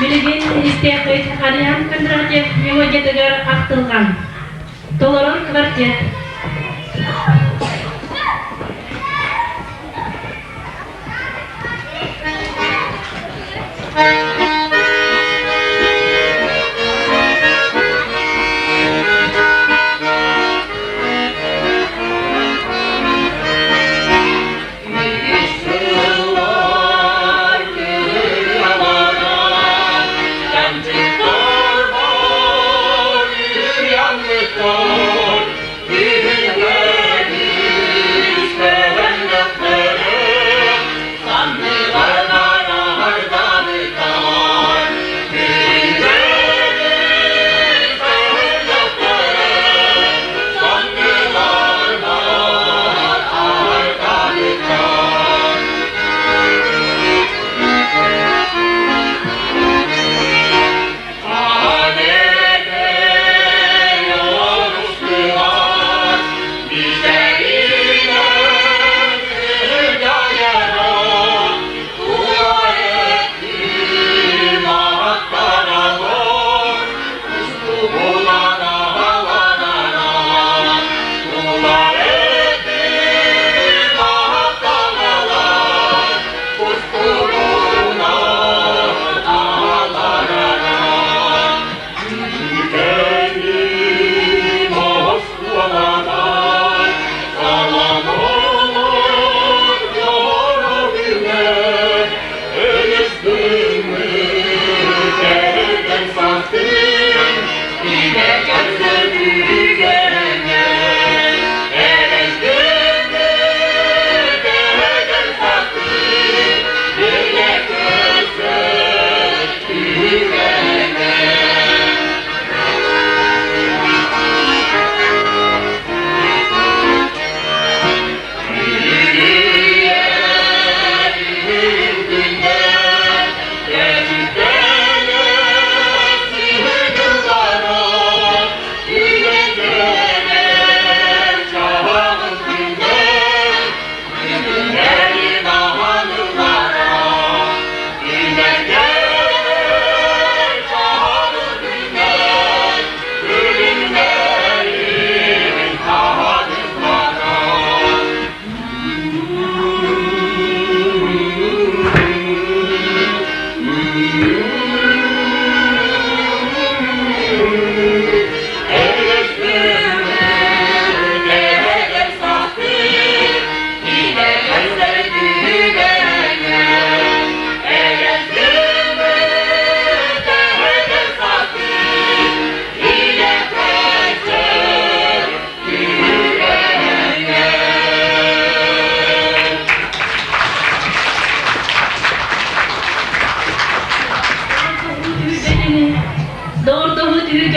F: Билигин истиэххит Ариан Кондратьев мелодиятыгар ахтылҕан. Толорор квартет.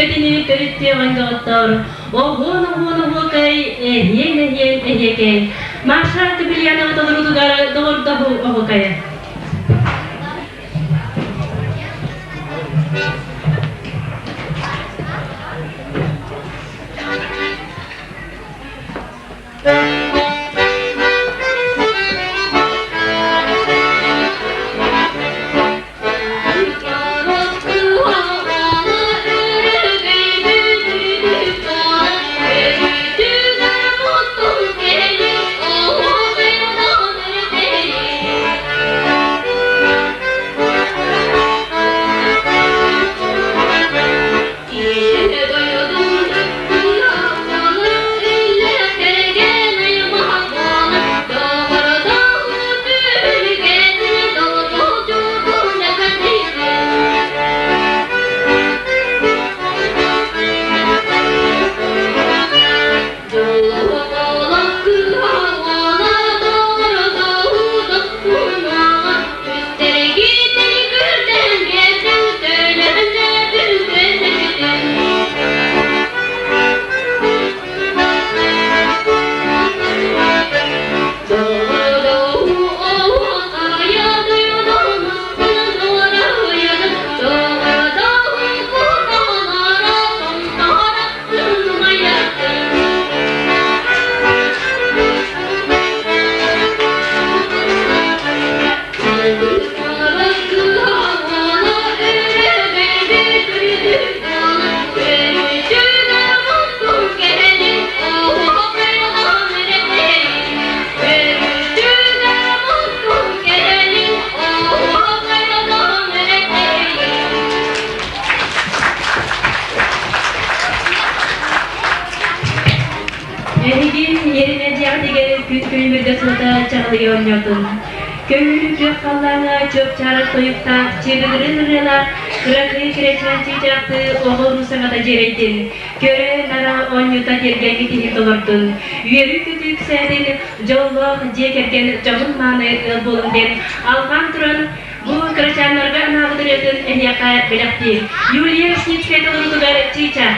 F: Түөлбэтини төрүттүөҕүн доҕоттоор, оһуон оһуон оһуокай, эһиэн эһиэн эһиэкэй. Маша Кобельянова толоруутугар доҕордоһуу оһуокайа. Эһиги иэринэ дьиэҕитигэр күн күлүмүргэ суота чаҕылыйа оонньоотун. Көҥүл күөх халлааҥҥа чуопчаарар тойуктаах, чыыбыгырыыр ырыалаах кыракый кирэчээн чыычаахтыы оҕо-уруу саҥата дьиэрэйдин, көрө-нара оонньуута тиэргэҥҥит иһин толордун, үөрүү-көтүү үксээтин, дьоллоох дьиэ кэргэн дьоһун-мааны ыал буолун диэн алҕаан туран, бу кырачааннарга анаабыт ырыатын эһиэхэ бэлэхтиир. Юлия Вишневская толоруутугар Чыычаах.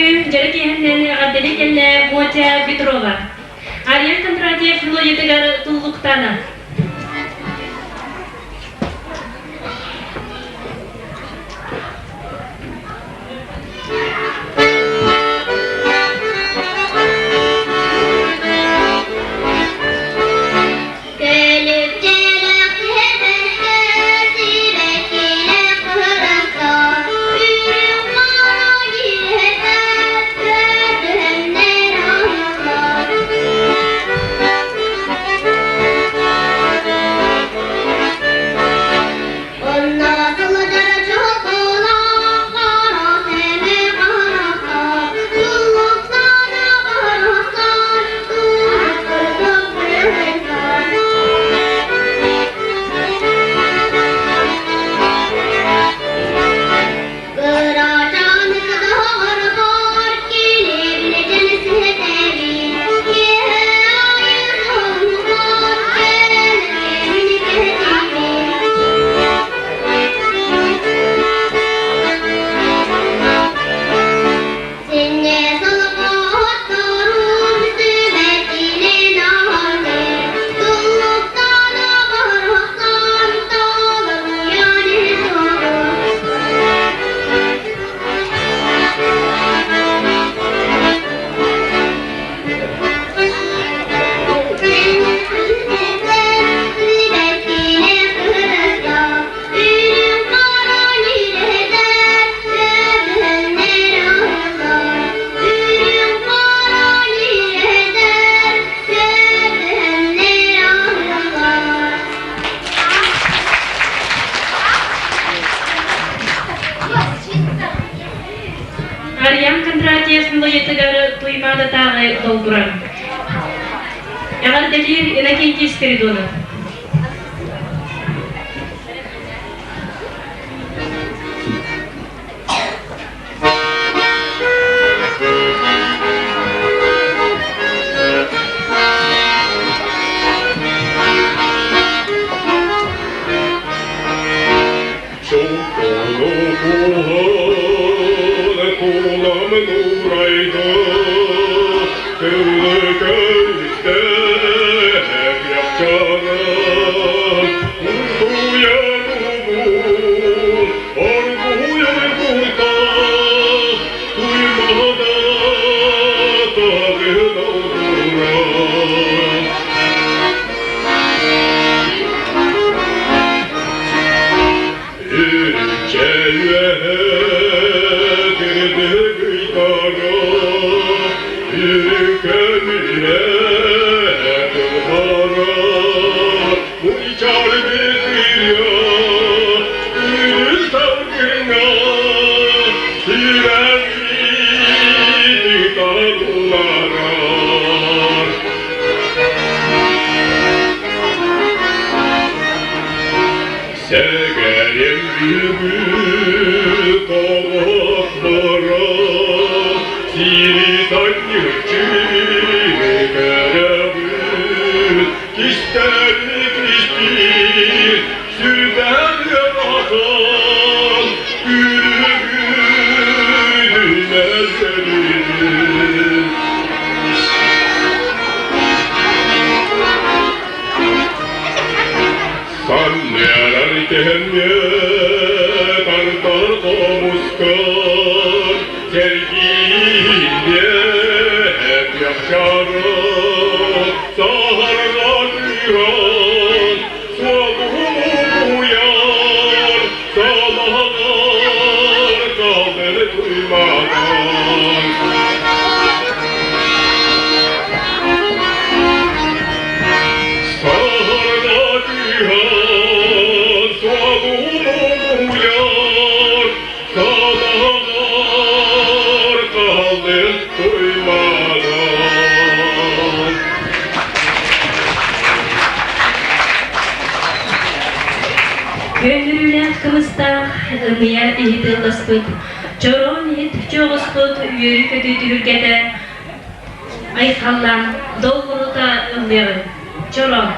F: Бүгүҥҥү дьарык иһинэн эҕэрдэли кэллэ Мотя Петрова. Ариан Кондратьев мелодиятыгар туллуктана. Арыйан Кондратьев мелодиятыгар Туймаадатааҕы долгуран. Эҕэрдэлиир Иннокентий Спиридонов. Көмүрүүлээх кымыстаах ымыйа иһит ылласпыт, чороон иһит чоҕуспут үөрүү-көтүү түһүлгэтэ айхаллаан долгурута ыллыаҕын. Чороон.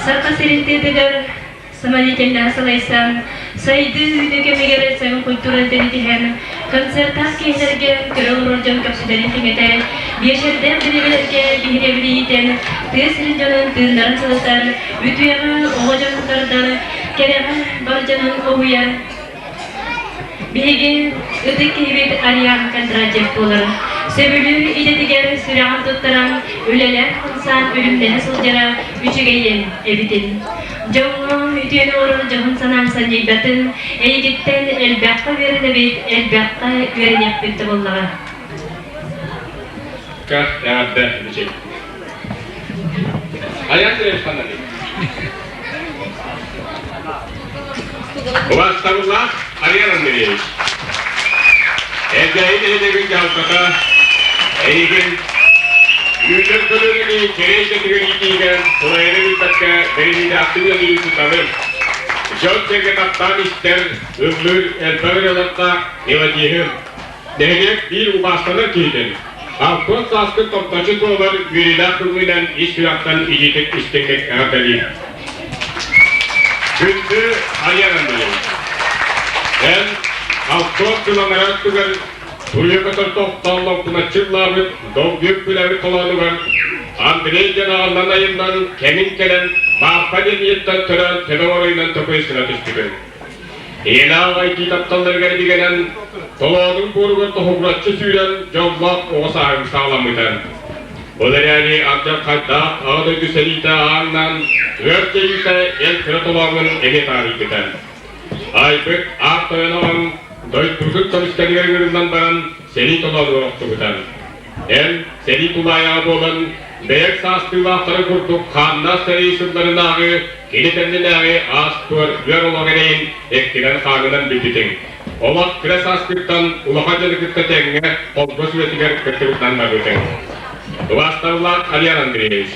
A: Саха сирин тыатыгар самодеятельноһы салайсан, сайдыы үүнүү кэмигэр саҥа культураны тэнитиһэн, концертаах киһилэргэ көрө олорор дьон көхсүлэрин түҥэтэр, биэчэрдээх бириэмэлэргэ биһирэбили иитэн, тыа сирин дьонун тыыннарын сылытар, үтүөҕэ оҕо дьонун тардар, кэрэҕэ бар дьонун уһуйар Биһиги ытык киһибит Ариан Кондратьев буолар. Сөбүлүүр идэтигэр сүрэҕин туттаран, үлэлээн-хамсаан үлүмнэһэ сылдьара үчүгэйин эбитин. Дьоҥҥо үтүөнү оҥорор дьоһун санаан санньыйбатын, эйигиттэн элбэххэ үөрэнэбит, элбэххэ үөрэниэхпит да буоллаҕа.
I: Эҕэрдэ Мичил. Айан Андреевич Убаастабыллаах Ариан Андреевич, Элгээйи нэһилиэгин дьаһалтата эйигин үүнэр көлүөнэни кэрэ эйгэтигэр иитиигэ сылайары билбэккэ бэриниилээхтик үлэлиир учууталы, дьон-сэргэ таптаан истэр, ыллыыр элбэх ырыалардаах мелодиһы, нэһилиэк биир убаастанар киһитин, алтыан сааскын томточу туолар үөрүүлээх күҥҥүнэн ис сүрэхтэн илиитик истиҥник эҕэрдэлиир. Күндү Ариан Андреевич, эн алтыан сыл анараа өттүгэр туруйа көтөр тохтоон лоҥкуначчы ыллаабыт долгуйук күлээбит толоонугар Андрей диэн аҕаллан айыллан кэмин кэлэн Марфа диэн ийэттэн төрөөн төбө оройунан төкөйсүнэ түспүтүҥ. Ийэлээх аҕай тапталларыгар бигэнэн, толоонун буоругар тоһугураччы сүүрэн дьоллоох оҕо сааһын саҕаламмыта. Ол эрээри алдьархайдаах Аҕа дойду сэриитэ ааҥнаан, ыар дьайыыта эн кыра толооҥҥун эмиэ таарыйбыта. Айбыт аат тойон оҕоҥ дойдутун көмүскэлигэр ыҥырыллан баран сэрии толоонугар охтубута. Эн сэрии тулаайаҕа буолан, бэйэҥ саастыылаахтарын курдук хааннаах сэрии сылларынааҕы кини кэннинээҕи аас-туор ыар олох эрэйин эккинэн-хааҥҥынан билбитиҥ. Олох кыра сааскыттан улахан дьону кытта тэҥҥэ холбос үлэтигэр кыттыбытынан барбытыҥ. Убаастабыллаах Ариан Андреевич,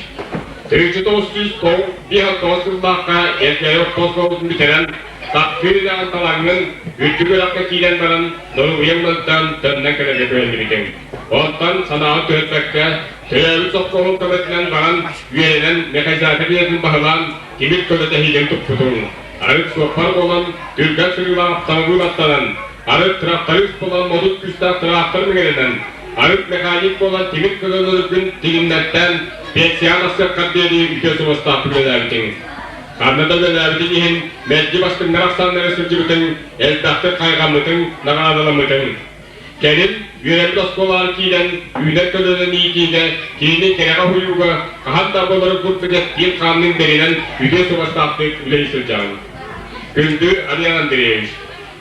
I: 1995 сыллаахха Элгээйи орто оскуолатын бүтэрэн, Таптыыр идэҕин талаҥҥын, үрдүк үөрэххэ киирэн баран, доруобуйаҥ мөлтөөн, төннөн кэлэргэ күһэллибитиҥ. Онтон санааҕын түһэрбэккэ, төрөөбүт сопхуоһуҥ көмөтүнэн баран, үөрэнэн, механизатор идэтин баһылаан, тимир көлө тэһиигин туппутуҥ. Арыт суоппар буолан, түргэн сырыылаах автомобиль аттанан, арыт тракторист буолан модут күүстээх тыраахтар миҥэринэн, арыт механик буолан тимир көлөлөргүн тигиннэртээн, пенсияҕа тахсыаххар диэри үтүө суобастаахтык үлэлээбитиҥ. Ханна да үлэлээбитиҥ иһин, мэлдьи бастыҥнар ахсааннара сылдьыбытыҥ, элбэхтик хайҕаммытыҥ, наҕараадаламмытыҥ. Кэлин үөрэммит оскуолаҕар киирэн, үүнэр көлүөнэни иитиигэ, кинини кэрэҕэ уһуйууга хаһан да буоларын курдук эттиин-хаанныын бэринэн үтүө суобастаахтык үлэлии сылдьаҕын. Күндү Ариан Андреевич,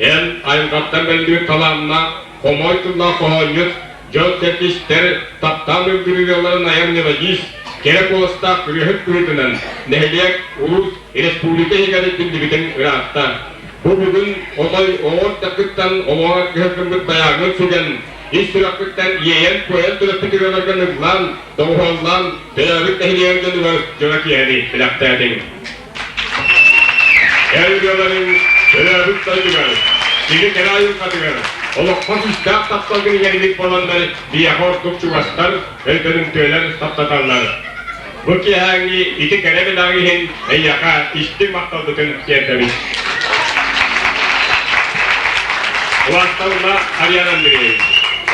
I: эн айылҕаттан бэриллибит талааннаах, хомоҕой тыллаах хоһоонньут, дьон-сэргэ истэр, таптаан ыллыыр ырыаларын айар мелодист, кэрэ куоластаах ырыаһыт быһыытынан нэһилиэк, улуус, республика иһигэр биллибитиҥ ыраатта. Бу бүгүн отой оҕо эрдэххиттэн олоҕор кыһаргыммыт байааҥҥын сүгэн, ис сүрэххиттэн иэйэн-куойан төрөппүт ырыаларгын ыллаан, доҕуһуоллаан, төрөөбүт нэһилиэгиҥ дьонугар дьоро киэһэни бэлэхтээтиҥ. Эр ырыаларыҥ төрөөбүт дойдугар, кини кэрэ айылҕатыгар, олоххо күүстээх тапталгын иҥэринник буоланнар биһиэхэ ордук чугастар, өйдөнүмтүөлэр таптаталлар. Бу киэһээҥҥи ити кэрэ бэлэҕиҥ иһин эйиэхэ истиҥ махталбытын тиэрдэбит. Улаатталлаах Ариан Андреевич,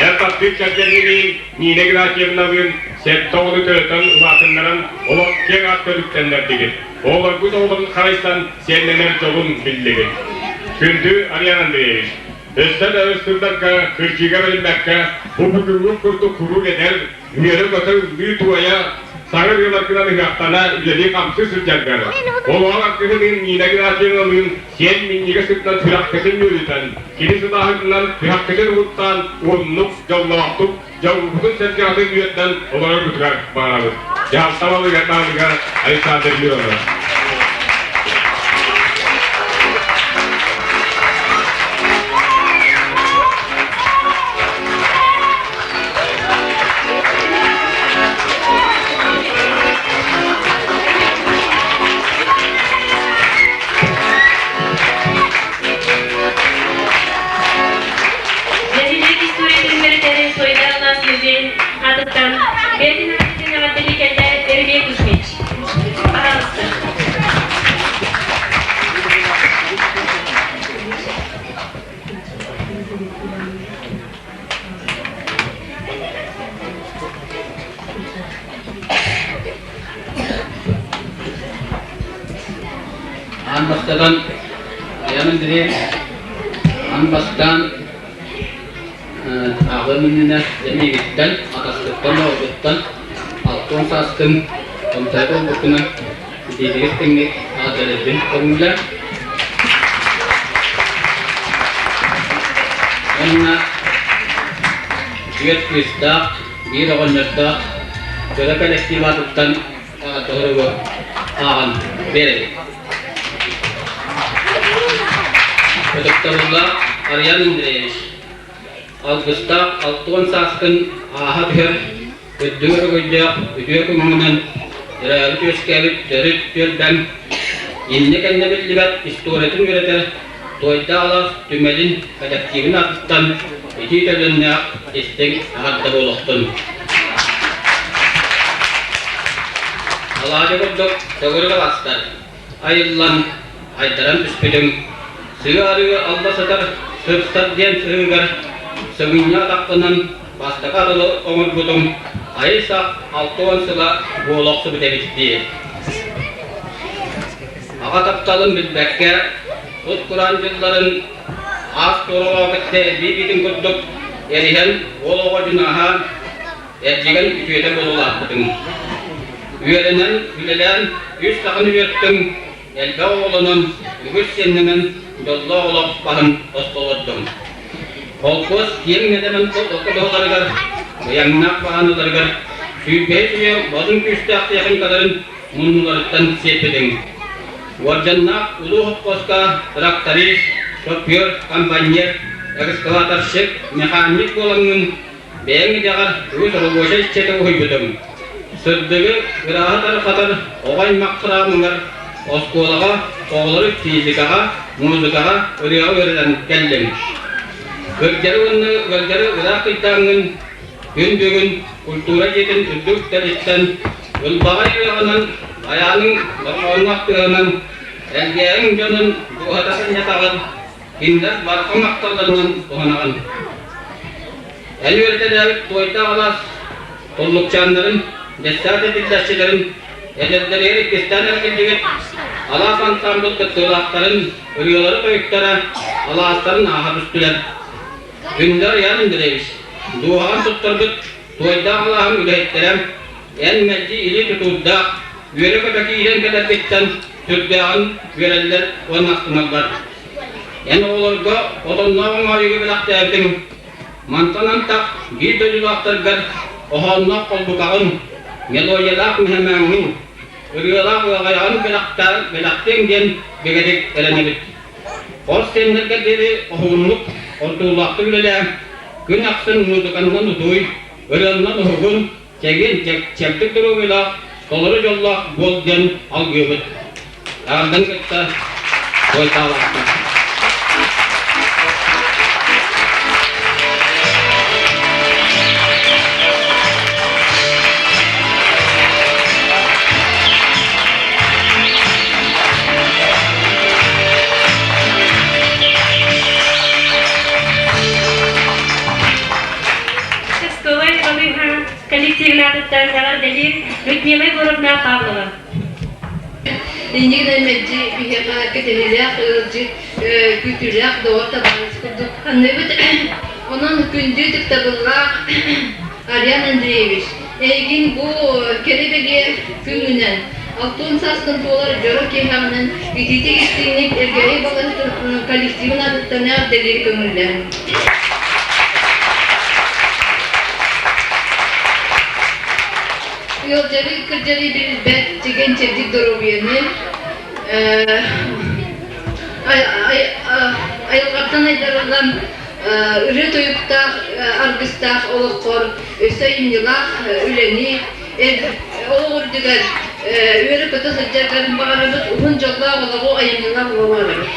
I: эр таптыыр кэргэҥҥиниин Нина Игнатьевналыын сэттэ оҕону төрөтөн улаатыннаран олох киэҥ аат көрүктэннэрдигит. Оҕолоргут оҕолорун харайсан сиэннэнэр дьолун биллигит. Күндү Ариан Андреевич, өссө да өр сылларга кырдьыыга бэриммэккэ бу бүгүҥҥү курдук куруук эдэр, үөрэ-көтө ыллыы-туойа, саҥа ырыаларгынан ыһыахтана үлэлии-хамсыы сылдьаргар, олоҕор аргыһыныын Нина Игнатьевналыын сиэн минньигэс сытынан сүрэххитин үөрүтэн, кини сылааһытынан сүрэххитин угуттаан уһуннук, дьоллоохтук, дьолгутун сэргэҕитин үөрдэн олороргутугар баҕарабыт. Дьаһалта баһылыгар Александр Миронов.
A: Нэһилиэк историятын үөрэтэрин Суойдааллаах музейын аатыттан бэйэтин аатыттан эҕэрдэлии кэллэ Эрмей Кузьмич. Пожалуйста.
J: Аан бастатан Аян Андреевич аан бастаан ааҕыам иннинэ эмиигиттэн, атаскыттан, доҕоргуттан 60 сааскын томтойо буолбуккунан итиитигэр тэҥник аҕадалэрбин көҥүлэ. Уонна түөрт кыыстаах, биир оҕонньордоох дьоро коллектив аатыттан аҕадаларыгы ааҕан биэрэбит. Ытыктабыллаах Ариан Андреевич, алгыстаах 60 сааскын ааһа түһэр үрдүк өрөгөйдөөх үтүө күҥҥүнэн төрөөбүт-үөскээбит төрүт түөлбэҥ иннэ-кэннэ биллибэт историятын үөрэтэр Туойдаах алаас түмэлин кэлэктиибин аатыттан итии төлөннөөх истиҥ эҕэрдэ буолуохтун. Алаадьы курдук төгүрүк алаастар айыллан, айдаран түспүтүм. Сыа-арыы алла сытар сырсар диэн сыһыыгар сыгынньа атахпынан бастакы атылы оҥорбутум айы-сах 60 сыла буола охсубут эбит дии. Аҕа тапталын билбэккэ, сут-кураан дьылларын аас туоралаах кытта эрбии-биитин курдук эриһэн уол оҕо дьунааһа эрдьигэн үтүөтэ буолулаахпытыҥ. Үөрэнэн, үлэлээн үс саханы үөртүҥ, элбэх оҕолонон, үгүс сиэннэнэн дьоллоох олох баһын босхолордуҥ. Холкуос киэҥ нэлэмэн окко-доһоларыгар, быйаҥнаах баһааналарыгар сүүрбэһис үйэ модун күүстээх техникаларын муннуларыттан сиэппитиҥ. Уордьаннаах улуу холкуоска тракторист, шофер, комбайнер, экскаваторщик, механик буолаҥҥын бэйэҥ идэҕэр үгүс оробуочай иччитэ уһуйбутуҥ. Сырдыгы, ырааһы тарҕатар оҕо аймах храмыгар, оскуолаҕа оҕолору физикаҕа, музыкаҕа, ырыаҕа үөрэтэн кэллиҥ. Кырдьары уонна ыалдьары ыраах кыйдааҥҥын күн бүгүн культура дьиэтин үрдүк үктэлиттэн ылбаҕай ырыаҕынан, айааныҥ дорҕоонноох тыаһынан, элгээйиҥ дьонун дууһата сынньатаҕын, кинилэр барҕа махталларынан туһанаҕын. Эн үөрэтэлээбит туойдаах алаас туллукчааннарын, дьэссаат этиллээччилэрин, эдэрдэригэр иккистээн эргиллибит алаас ансаамбыл кыттыылаахтарын ырыалара-тойуктара алаастарын ааһа түстүлэр. Күндэр Ян Андреевич, дууһаҕын туттарбыт туойдаах алааһын үлэһиттэрэ эн мэлдьи илии тутуурдаах, үөрэ-көтө киирэн кэлэргиттэн сүрдээҕин үөрэллэр уонна астыналлар. Эн оҕолорго отонноох оҥоойугу бэлэхтээбитиҥ, мантан антах биир дойдулаахтаргар оһоонноох холбукаҕын, мелодиялаах мэһэмээҥҥин, ырыалаах ыаҕайаҕын бэлэхтиэҥ диэн бигэтик эрэнэбит. Хос сиэннэргэ диэри оһугуннук, ордуулаахтык үлэлээ, күн ахсын музыканнан утуй, ырыаннан уһугун, чэгиэн, чэбдик доруобуйалаах, толору дьоллоох буол диэн алгыыбыт. Эҕэрдэни кытта Туойдаалаахтар.
A: Участковай балыыһа коллективын аатыттан эҕэрдэлиир Людмила Егоровна Павлова.
K: Иннигинэн мэлдьи биһиэхэ кэтэһиилээх ыалдьыт, күүтүүлээх доҕор табаарыс курдук саныыбыт. Онон күндү ытыктабыллаах Ариан Андреевич, эйигин бу кэрэ-бэлиэ күҥҥүнэн, 60 сааскын туолар дьоро киэһэҕинэн итиитик-истиҥник Эргээйи балыыһатын коллективын аатыттан эҕэрдэлиир көҥүллээн. Ыалдьары кырдьары билбэт чэгиэн-чэбдик доруобуйаны, айылҕаттан айдарыллан ырыа тойуктаах, аргыстаах олоххор өссө айымньылаах үлэни, олох үрдүгэр үөрэ-көтө сылдьаргар баҕарабыт, уһун дьоллоох олоҕу, айымньылаах олоҕу баҕарабыт.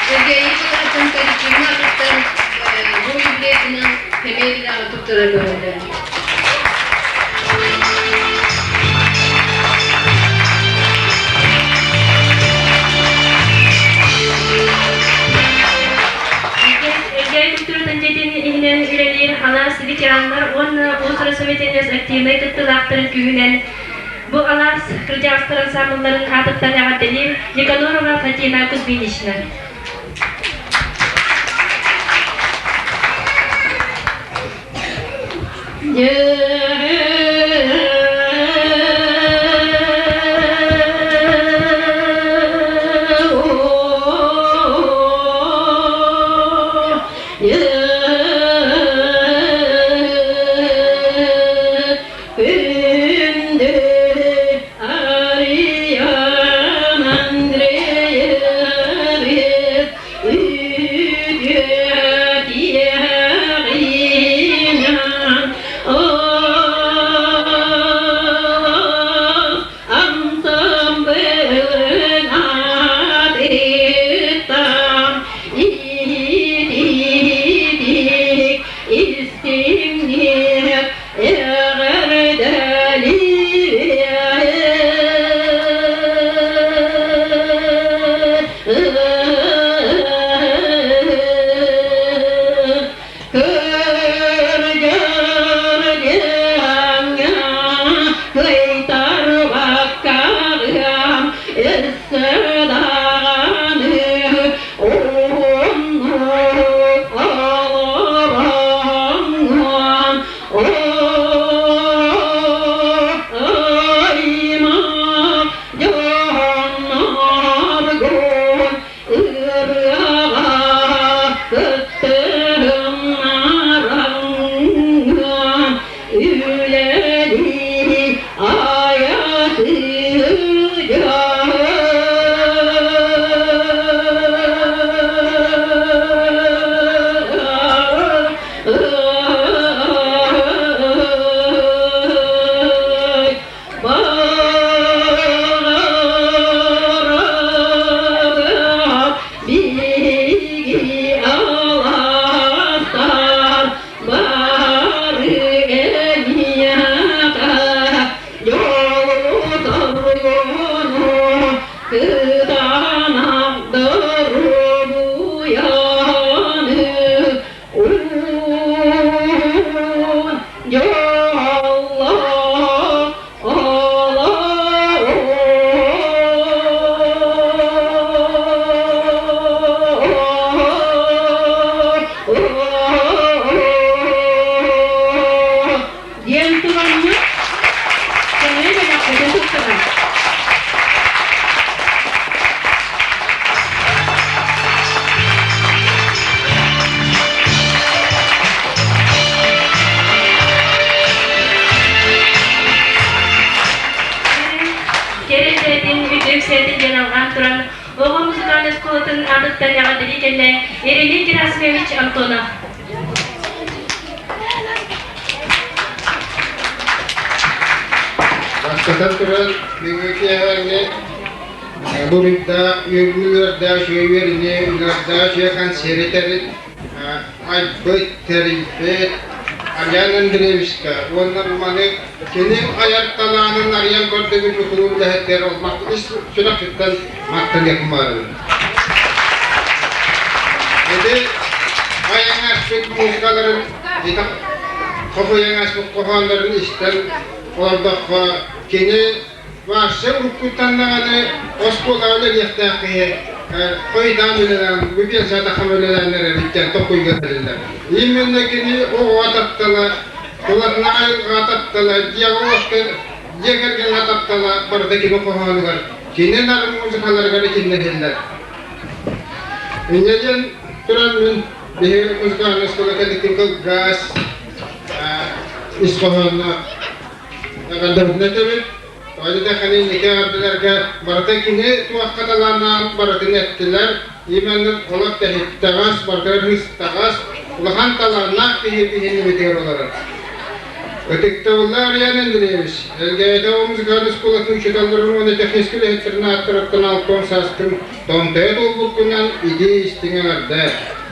K: Сергей Николаевич коллективын аатыттан бу юбилейынан сэмэй бэлэҕи туттарар көҥүллээх.
A: Эдьээй культуратын дьиэтин иһинэн үлэлиир Алаас ветераннар уонна Уус-Уран Советинец активнай кыттыылаахтарын күүһүнэн Бу алаас кырдьаҕастар ансаамбылларын аатыттан эҕэрдэлиир Никанорова Фатина Кузьминична. Күндү Ариан Андреевич үтүө киэҕинэн ансамблын аатыттан итиитик истиҥник Кыйтарбаккаҕыам өссө даҕаны уһуннук олороҥҥун Аймах дьонноргун ырыаҕа кыттыһыннараҥҥын үлэлии айа Биһиги алаастар бары эйиэхэ дьолу-соргуну кытаанах доруобуйаны уун дьоллоох олоҕу диэн тураммыт сэмэй бэлэхпитин туттаран Кэрэ бэйэтин үтүө үксээтин диэн алҕаан туран, оҕо музыкальнай оскуолатын аатыттан эҕэрдэлии кэллэ Еремей Герасимович Антонов.
L: Бастатан туран, бүгүҥҥү киэһээҥҥи буруйдаах, үөрдээх үчүгэй үөрүнүү, үөрдээх үчүгэй концерт тэрин айбыт, тэрийбит Алян Андреевичка уонна маны кини айар талаанын арыйан көрдөгүн кулууп үлэһиттэр ис сүрэхпиттэн махтаныахпын баҕарабын. Ити айан аспыт музыкаларын, ити хохуйан аспыт хоһооннорун истэн олордоххо, кини Вася уруккуттан даҕаны оскуолаҕа үлэлиэхтээх киһи хойутаан үлэлээн, бүпүөн саатахха үлэлээн эрэр диэн толкуйга кэлиллэр. Именно кини оҕоҕо таптала, тулатына айылҕаҕа таптала, дьиэҕэ дьиэ кэргэҥҥэ таптала барыта кини хоһоонугар, кини нарын музыкаларыгар итиннэ иһиллэр. Инньэ диэн туран мин биһиги музыкальнай оскуола кэлликтин кылгас ис хоһоонно эҕэрдэбитин этэбит. Тоҕо диэтэххинэ инники эҕэрдэлэргэ барыта кини туохха талааннаан барытын эттилэр. Именно олох тэһиттэҕэс, барытыгар быстаҕас, улахан талааннаах киһи биһиннибитигэр олорор. Ытыктабыллаах Ариан Андреевич, Элгээйитэ музыкальнай оскуолатын учууталларын уонна техническэй үлэһиттэрин ааттарыттан алтан сааскын томтойо туолбуккунан итии истиҥ эҕэрдэ!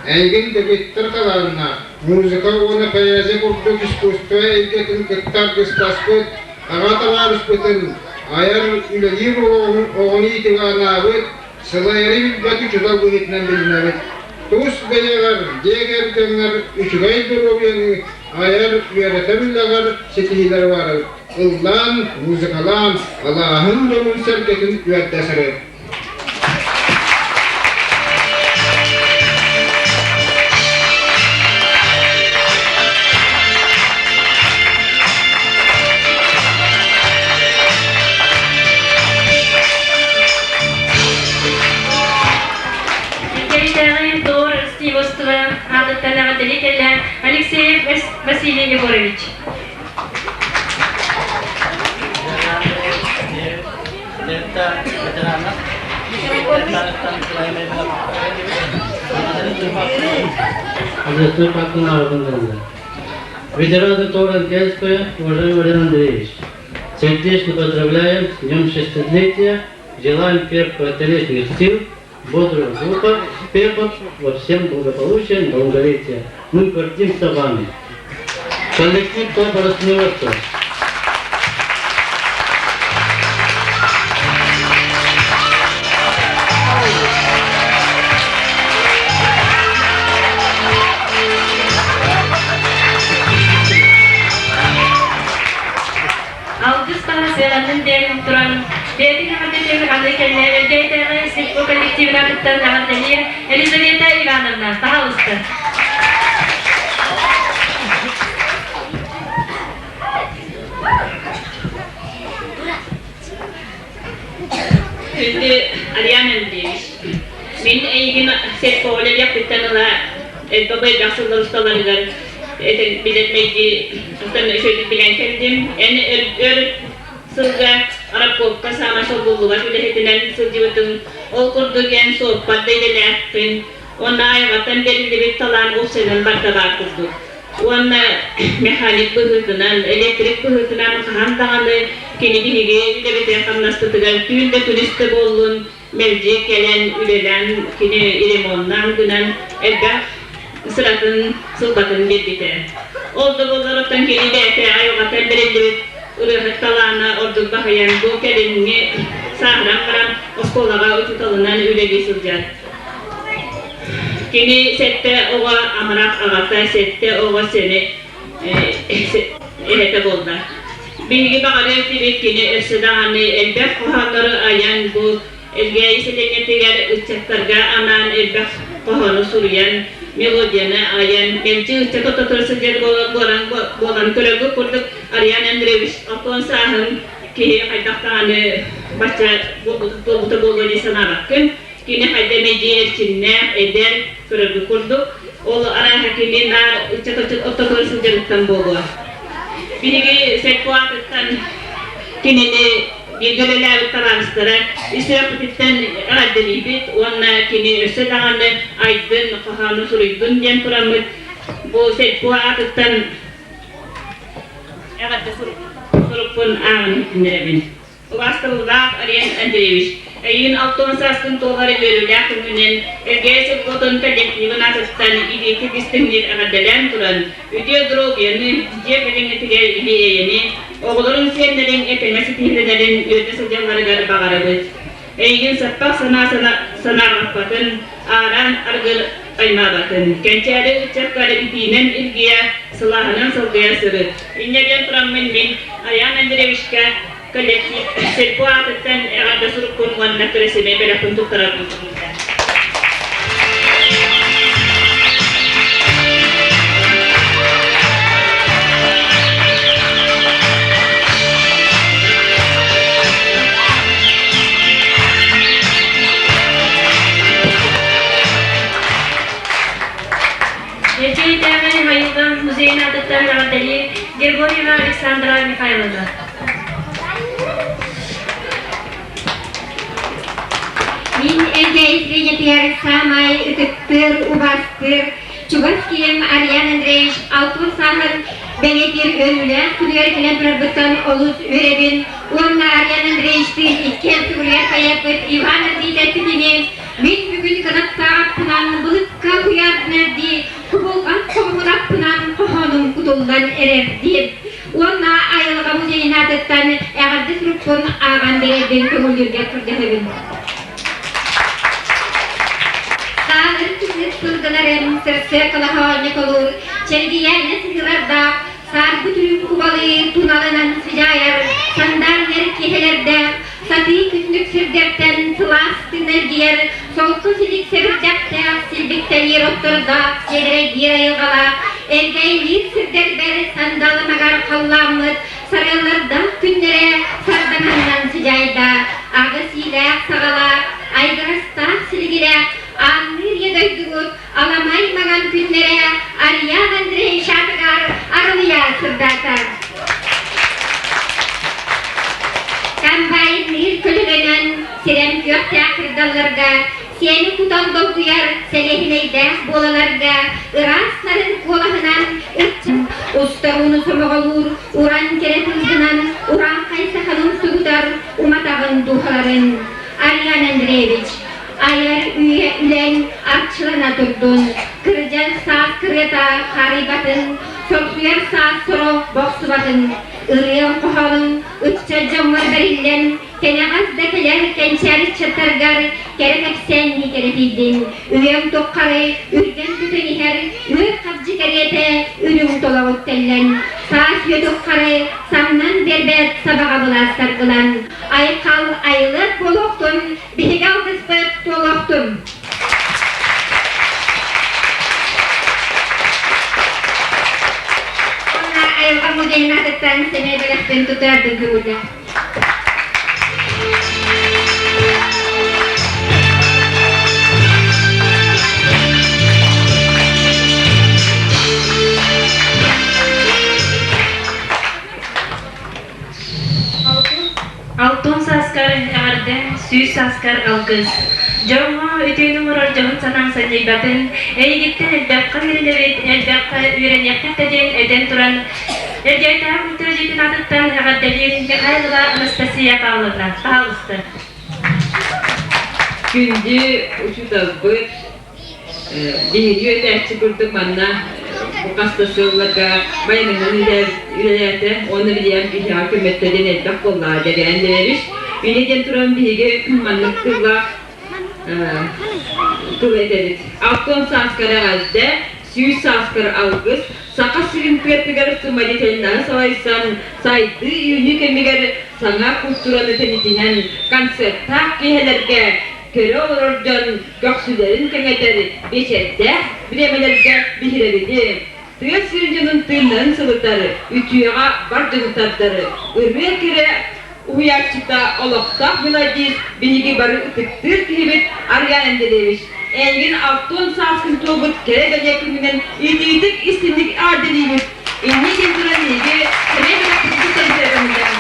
L: Эйигин дэгиттэр талааннаах, музыка уонна поэзия курдук искусство эйгэтин кытта аргыстаспыт аҕа табаарыспытын айар үлэлиир оҕону иитиигэ анаабыт сылайары билбэт учуутал быһыытынан билинэбит. Тус бэйэҕэр, дьиэ кэргэҥҥэр үчүгэй доруобуйаны, айар үөрэтэр үлэҕэр ситиһиилэри баҕарабыт. Ыллаан, музыкалаан, алааһын дьонун-сэргэтин үөрдэ сырыт.
A: Кэритэҕин Тор Стивостова аатыттан эҕэрдэлии кэллэ Алексеев Василий Егорович.
M: Ветераны Тора Ангельская, уважаемый Валерий Андреевич, сердечно поздравляем с днем шестилетия, желаем крепкого телесных сил, бодрого духа, успехов во всем благополучия, долголетия. Мы гордимся вами. Коллектив Тоба Росмиротца.
A: Алгыс таһа сыаланнын диэн туран, бэйэтин эҕэрдэтин аны кэллэ Элгээйдээҕи сельпо коллективын аатыттан эҕэрдэлиир Елизавета Ивановна, пожалуйста.
F: Күндү Ариан Андреевич, мин эйигин сельпо үлэлиэхпиттэн ыла элбэх элбэх сыллар усталарыгар билэр мэйги үчүгэйдик билэн кэллим. Эн өр сылга Арапковка саамай солбуллубат үлэһитинэн сылдьыбытыҥ. Ол курдук эн суоппар да идэлээххин. Уонна айылҕаттан бэриллибит талаан уопсайынан барыта баар курдук. Уонна механик быһыытынан, электрик быһыытынан хаһан даҕаны кини биһиги үлэбитигэр-хамнаспытыгар түүн да күнүс да буоллун мэлдьи кэлэн үлэлээн кини ремоннаан гынан элбэх сыратын, сылбатын биэрбитэ. Ол да буоллар оттон кини бэйэтэ айылҕаттан бэриллибит ырыаһыт талаана ордук баһыйан бу кэлиҥҥи сааһыран баран оскуолаҕа учууталынан үлэлии сылдьар. Кини сэттэ оҕо амарах аҕата, сэттэ оҕо сэмэ эһэтэ буолла. Биһиги баҕарыах этибит кини өссө даҕаны элбэх хоһооннору айан бу Элгээйи сэлиэнньэтигэр ыччаттарга анаан элбэх хоһоону суруйан, мелодияны айан, мэлдьи ыччат ортотугар сылдьар буолан, буолан көрөргүт курдук Ариан Андреевич оттон сааһын киһи хайдах даҕаны бачча буолбута буолуо дии санаабаккын. Кини хайда эмэ дьиэ эрчимнээх, эдэр, көрөргүт курдук. Ол арааһа кини наар ыччат ортотугар сылдьарыттан буолуо. Биһиги сельпо аатыттан кинини бииргэ үлэлээбит табаарыстара ис сүрэхпититтэн эҕэрдэлиибит уонна кини өссө даҕаны айдын, хоһоону суруйдун диэн тураммыт бу сельпо аатыттан эҕэрдэ сурукпун ааҕан иһитиннэрэбин. Убаастабыллаах Ариан Андреевич, эйигин 60 сааскын туолар үөрүүлээх күҥҥүнэн Элгээйи сопхуотун коллективын аатыттан илиитик истиҥник эҕэрдэлээн туран, үтүө доруобуйаны, дьиэ кэргэҥҥитигэр или-эйэни, оҕолоруҥ сиэннэриҥ этэҥҥэ ситиһиилэнэрин үөрдэ сылдьалларыгар баҕарабыт. Эйигин саппах санаа санаарҕаппатын, аараан аргыр аймаабатын. Кэнчээри ыччаккар итиинэн илгийэ, сылааһынан сылгыйа сырыт. Инньэ диэн тураммын мин Ариан Андреевичка коллектив сельпо аатыттан эҕэрдэ суруккун уонна көрөсүмэй бэлэхпин туттарарбын көҥүллээ.
A: Эдьиийдээҕи Майылга музейын аатыттан эҕэрдэлиир Григорьева Александра Михайловна.
N: Мин Эдьиэй Свиньятыгар саамай ытыктыыр, убастыыр, чугас киһим Ариан Андреевич алтын сааһын бэлиэтиир үөрүүлээх күнүгэр кэлэн турарбыттан олус үөрэбин уонна Ариан Андреевичтыын иккиэн суруйар поэппыт Иван Арбитов китини Мин бүгүн кынаттаахпынан былыкка куйаардынар дии, кубулҕат хомуһунаппынан хоһоонум кутуллан эрэр дии. Уонна айылҕа музейын аатыттан эҕэрдэ сурукпун ааҕан биэрэрбин көҥүллүүргэ көрдөһөбүн. Сааһыр түмүк сылгыларын сырсыакалаһа оонньоколуур, чэлгийээнэ сыһыылардаах, саарбыт үрүҥ кубалыы туналынан сыдьаайар, сандаарыйар киэһэлэрдээх, сатыы күннүк сирдэртэн сылаас тыын эргийэр, солко силик сэбирдэхтээх, силбиктэлиир оттордоох, сиэдэрэйдиир айылҕалаах, элгэйилиир сирдэрбэр сандалымагар халлааммыт сарыаллардаах күннэрэ сардаҥаннан сыдьаайда, аҕыс иилээх-саҕалаах, айгырастаах силигилээх аанныыр ийэ дойдубут аламай маҥан күннэрэ Ариан Андреевич аатыгар арылыйа сырдаата. Комбайнныыр көлүгэнэн сирэм күөхтээх кырдалларга, сиэни кутан долгуйар сэлиэһинэйдээх буолаларга ыраас нарын куолаһынан ыччат устар ууну сомоҕолуур уран кэрэ тылгынан урааҥхай саханы умсугутар уматаҕын дууһаларын Ариан Андреевич айар үйэ үлэҥ арчылана турдун, кырдьар саас кырыата харыйбатын, сорсуйар саас соро бохсубатын, ырыаҥ хоһоонуҥ ыччат дьоҥҥор бэриллэн, кэнэҕэс да кэлэр кэнчээри ыччаттаргар кэрэ кэпсээннии кэрэтийдин, үйэҥ туххары үргэн бүтэн иһэр үөр хабдьы кэриэтэ үрүҥ толоҕут тэллэн, саас үйэ туххары самнан биэрбэт сабаҕа былаастаргынан, айхал айылыат буолуохтун Биһиги алгыспыт туолуохтун! Уонна айылҕа музейын атыттан сэмэй бэлэхпин тутуордун көҥүллэ.
A: Алтын сааскар эҕэрдэ, сүүс сааскар алгыс. Дьоҥҥо үтүөнү оҥорор дьоһун санааҥ санньыйбатын, эйигиттэн элбэххэ үөрэнэбит, элбэххэ үөрэниэхпит да диэн этэн туран, Элгээйдээҕи культура дьиэтин аатыттан эҕэрдэлиир Михайлова Анастасия Павловна. Пожалуйста.
H: Күндү учууталбыт, Биһиги үөтээччи курдук манна бу хас да сылларга баянынан үлэлээтэ уонна билиэн биһиэхэ көмөттө диэн элбэх буоллаҕа дэгээн дэрэбис. Инньэ диэн туран биһиги маннык тыллаах тыл этэбит. Алтан сааскар эҕэрдэ, сүүс сааскар алгыс, Саха сирин тыатыгар самодеятельноһы салайсан, сайдыы үүнүү кэмигэр саҥа культураны тэнитинэн концертаах киэһэлэргэ көрө олорор дьон көхсүлэрин кэҥэтэр биэчэрдээх бириэмэлэргэ биһирэбили, тыа сирин дьонун тыыннарын сылытар, үтүөҕэ бар дьону тардар ырыа кэрэ уһуйааччыта олохтоох мелодист биһиги бары ытыктыыр киһибит Ариан Андреевич, эйигин алтан сааскын туолбут кэрэ бэлиэ күнүнэн итиитик истинник аадылыыбыт! Инньэ диэн туран биһиги сэмэй бэлэхпитин туттарбытыгар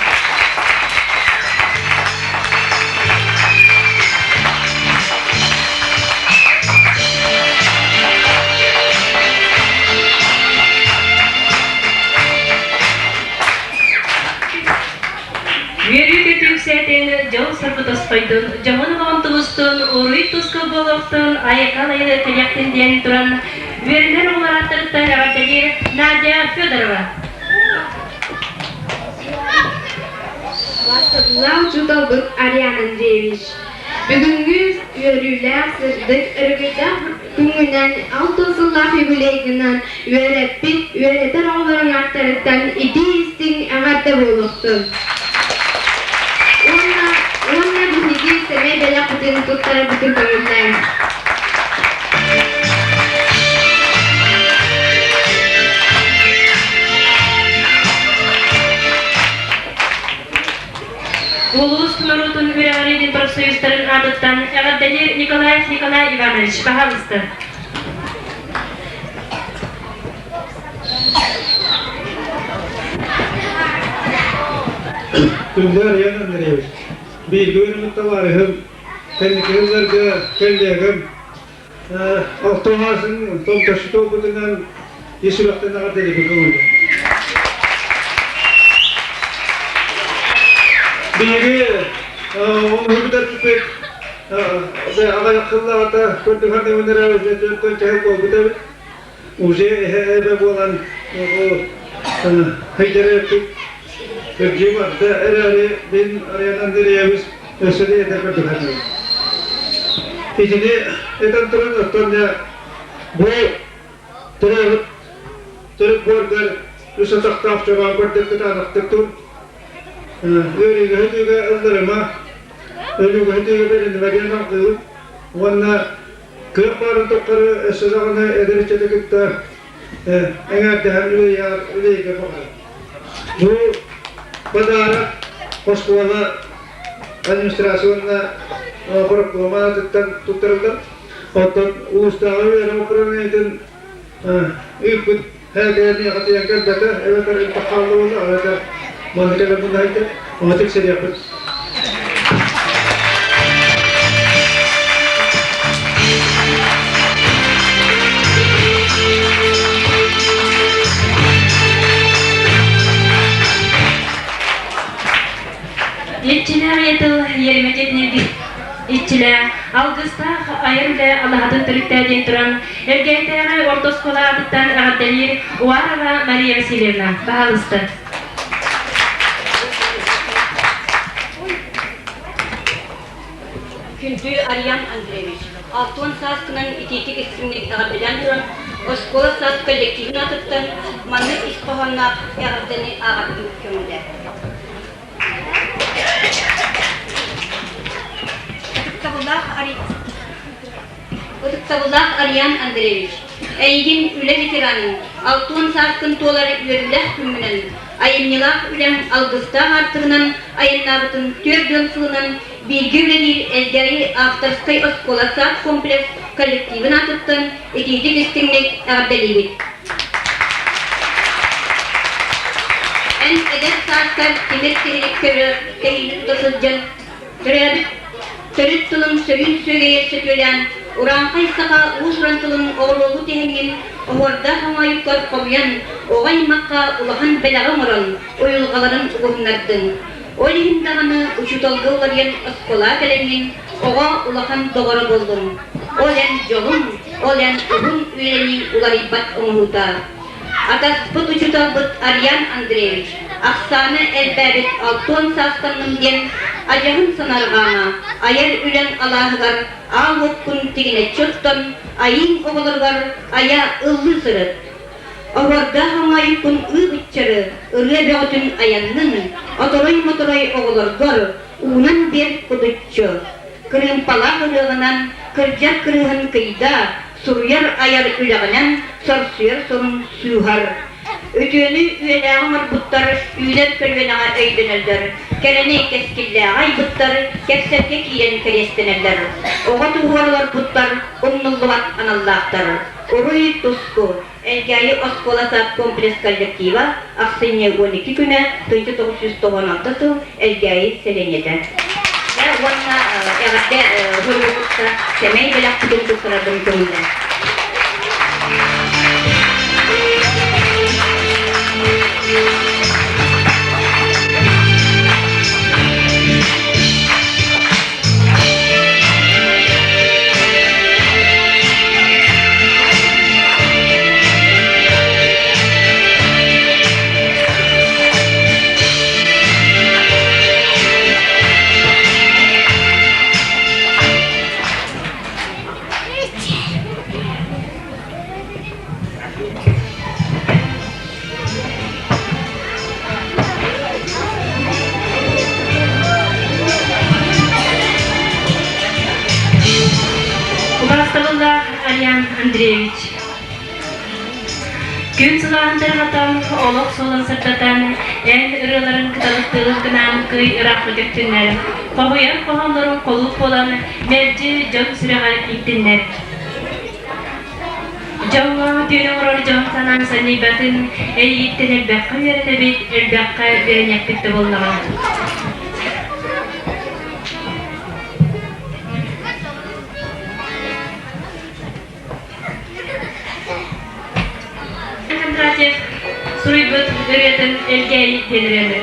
A: Үөрүү көтүү үксээтин, дьол соргу тосхойдун, дьоһун олоҕун тубустун, уруй тускул буолуохтун, айыкал айылы кэлиэхтин диэн туран Үөрэнэр оҕолор ааттарыттан эҕэрдэлиир Надя Федорова.
O: Бастакылаах учууталбыт Ариан Андреевич, бүгүҥҥү үөрүүлээх, сырдык, өрөгөйдөөх күҥҥүнэн алта сыллаах юбилейгынан үөрэппит, үөрэтэр оҕолоруҥ ааттарыттан итии-истиҥ эҕэрдэ буолуохтун! Уонна, уонна биһиги сэмэй бэлэхпитин туттарарбытын көҥүллээҥ.
A: Улуус норуотун үөрэҕириитин профсоюзтарын аатыттан эҕэрдэлиир Николаев Николай Иванович, пожалуйста.
P: Күндү Ариан Андреевич, бииргэ үөрэммит табаарыһым, кэнники сылларга кэллиэгим Алтан томточчу туолбутунан ис сүрэхтэн эҕэрдэлиибин ыллым. Биһиги онуһу бүтэрбиппит аҕыйах сыллааҕыта көрдүһэр нөҥүнэрэ чэһил буолбут эбит. Уже эһэ-эбэ буолан хайдары Кырдьык барда эрээри мин Ариан Андреевич өссө да этэ көрдөхөнү. Итини этэн туран оттон дьэ бу төрөөбүт Төрүт буоргар үс атахтаах чороон көрдөк кытаанахтык тур. Үөрүүгэ-көтүүгэ ылларыма, өлүүгэ-көтүүгэ бэринимэ диэн алгыыбыт. Уонна кыах баарын тухары өссө даҕаны эдэр ыччаты кытта эҥээрдэһэн үлэйгэ баҕарабын. Бу подарок оскуола администрация уонна профкома аатыттан туттарыллар. Оттон улуустааҕы үөрэх управлениетын ыыппыт һээкэйэ тиийэн кэлбэтэ, эбэтэр элбэх хаалла буолла, эбэтэр манна кэлэн мунньахайда, ону тиксэриэхпит.
A: Иччилээх ийэ тыл Еремеев иччилээх, алгыстаах айар үлэ алаһатын төрүттээ диэн туран, Элгээйитээҕи орто оскуола аатыттан эҕэрдэлиир Уарова Мария Васильевна, баһаалыста.
Q: Күндү Ариан Андреевич, 60 сааскынан итиитик истиҥник эҕэрдэлээн туран, оскуола саас коллективын аатыттан маннык ис хоһоонноох эҕэрдэни ааҕарбын көҥүлэ. Ытыктабыллаах Ытыктабыллаах Ариан Андреевич, эйигин үлэ ветеранын, алтыан сааскын туолар үөрүүлээх күҥҥүнэн, айымньылаах үлэҥ алгыстаах аартыгынан айаннаабытын 40 сылынан бииргэ үлэлиир Элгээйи авторскай оскуола-саад комплекс коллективын аатыттан итиитик-истиҥник эҕэрдэлиибит. Эн эдэр сааскар тимир тиһилик көрө, тэһиини тута сылдьан, төрөөбүт төрүт тылын сөрүүн сүөгэйэр сөтүөлээн, урааҥхай саха уус-уран тылын оҕуруолуу тиһэҥҥин, оһуордаах оҥоойуккар хомуйан, оҕо аймахха улахан бэлэҕи оҥорон, уйулҕаларын угуһуннардыҥ. Ол иһин даҕаны учууталга уларыйан оскуолаҕа кэлэҥҥин, оҕо улахан доҕоро буоллуҥ. Ол эн дьолуҥ, ол эн уһун үйэлэнии уларыйбат оҥоһуута. Атаспыт учууталбыт Ариан Андреевич ахсаана элбээбит алтыан саастанным диэн адьаһын санаарҕаама, айар үлэҥ алааһыгар аал уоккун тигинэччи оттон, айыыҥ оҕолоругар айа ыллыы сырыт. Оһуордаах оҥоойуккун ыы-быччары, ырыа бөҕөтүн айаннын, оторой-моторой оҕолоргор уунан биэр кудуччу. Кырыымпалаах ырыаҕынан кырдьар кырыыһын кыйда, суруйар айар үлэҕинэн сорсуйар сорун сыыһар. Үтүөнү үөнээҕи оҥорбуттар үүнэр көлүөнэҕэ өйдөнөллөр, кэрэни кэскиллээҕи айбыттар кэпсэлгэ киирэн кэриэстэнэллэр. Оҕо туһугар олорбуттар умнуллубат аналлаахтар. Уруй-туску! Элгээйи оскуола-сад комплекс коллектива ахсынньы 12 күнэ 1996 сыл Элгээйи сэлиэнньэтэ. Уонна эҕэрдэ суругу кытта сэмэй бэлэхпитин туттарарбын көҥүллээ.
A: Убаастабыллаах Ариан Андреевич, күн сылааһын тарҕатан, олох суолун сырдатан, эн ырыаларын кыталыктыылын гынан кый ыраах көтүттүннэр, хоһуйар хоһооннорун холууп буолан, мэлдьи дьон сүрэҕэр ииттиннэр. Дьоҥҥо түүн оҥорор дьон санаан санньыйбатын, эйигиттэн элбэххэ үөрэнэбит, элбэххэ үөрэниэхпит да буоллаҕа. Кондратьев суруйбут ырыатын Элгээйи диэн ырыаны.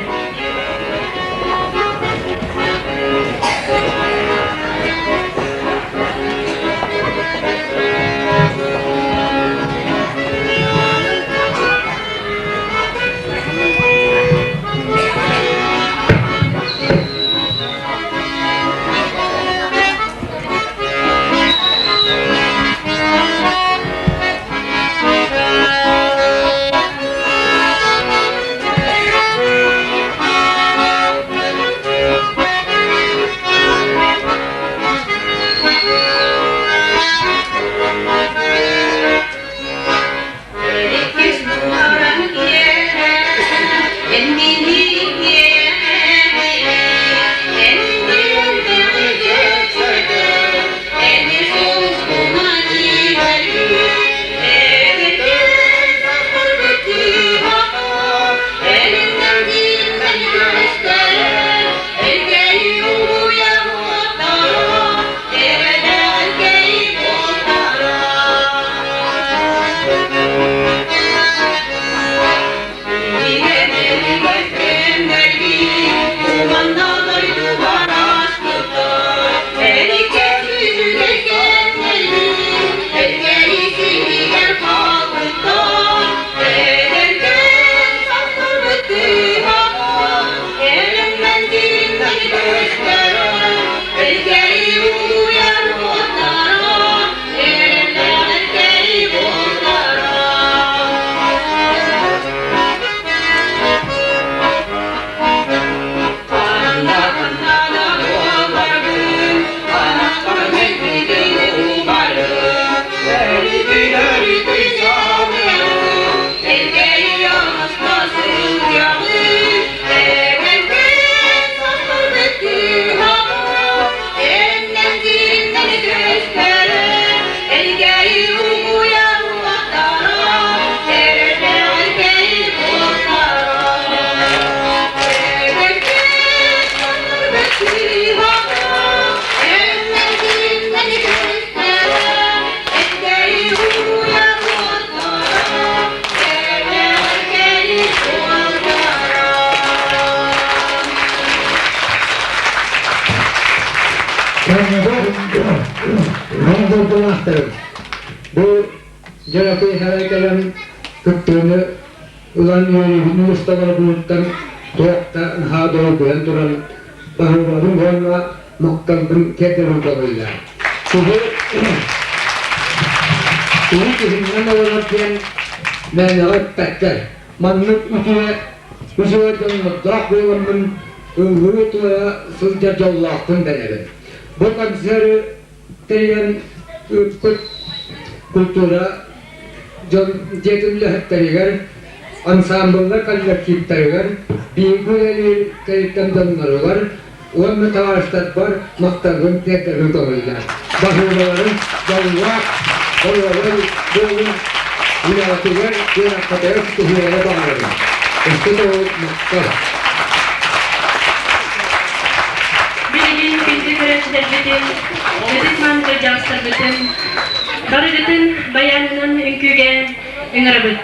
B: Монгол Бу дьаракый харай кэлэн кыттыыны ылан үөрүүбүн мусталарбыттан туох да наһаа долгуйан туран баһыыбабын уонна махталбын тиэрдэбин көҥүллээх. Киһи киһи киһиннэн олорор диэн мээнэҕэ эппэттэр. Маннык үтүө үчүгэй дьоннордоох буоламмын ыллыы туойа сылдьар дьоллоохпун дэнэбин. Бу концеры тэрийэн ыыппыт культура дьон дьиэтин үлэһиттэригэр, ансаамбыллар коллективтарыгар, бииргэ үлэлиир тэрилтэм дьонноругар уонна табаарыстарбар махталбын тиэрдэрбин көҥүллээх. Баһыыбаларын дьоллоох, доруобай буолун, үлэҕитигэр, үөрэххитигэр ситиһиилэри баҕарабын. Өссө төгүл махтал.
A: Билигин күндү көрөөччүлэрбитин, ытык мааны кырдьаҕастарбытын барыгытын баянынан үҥкүүгэ ыҥырабыт.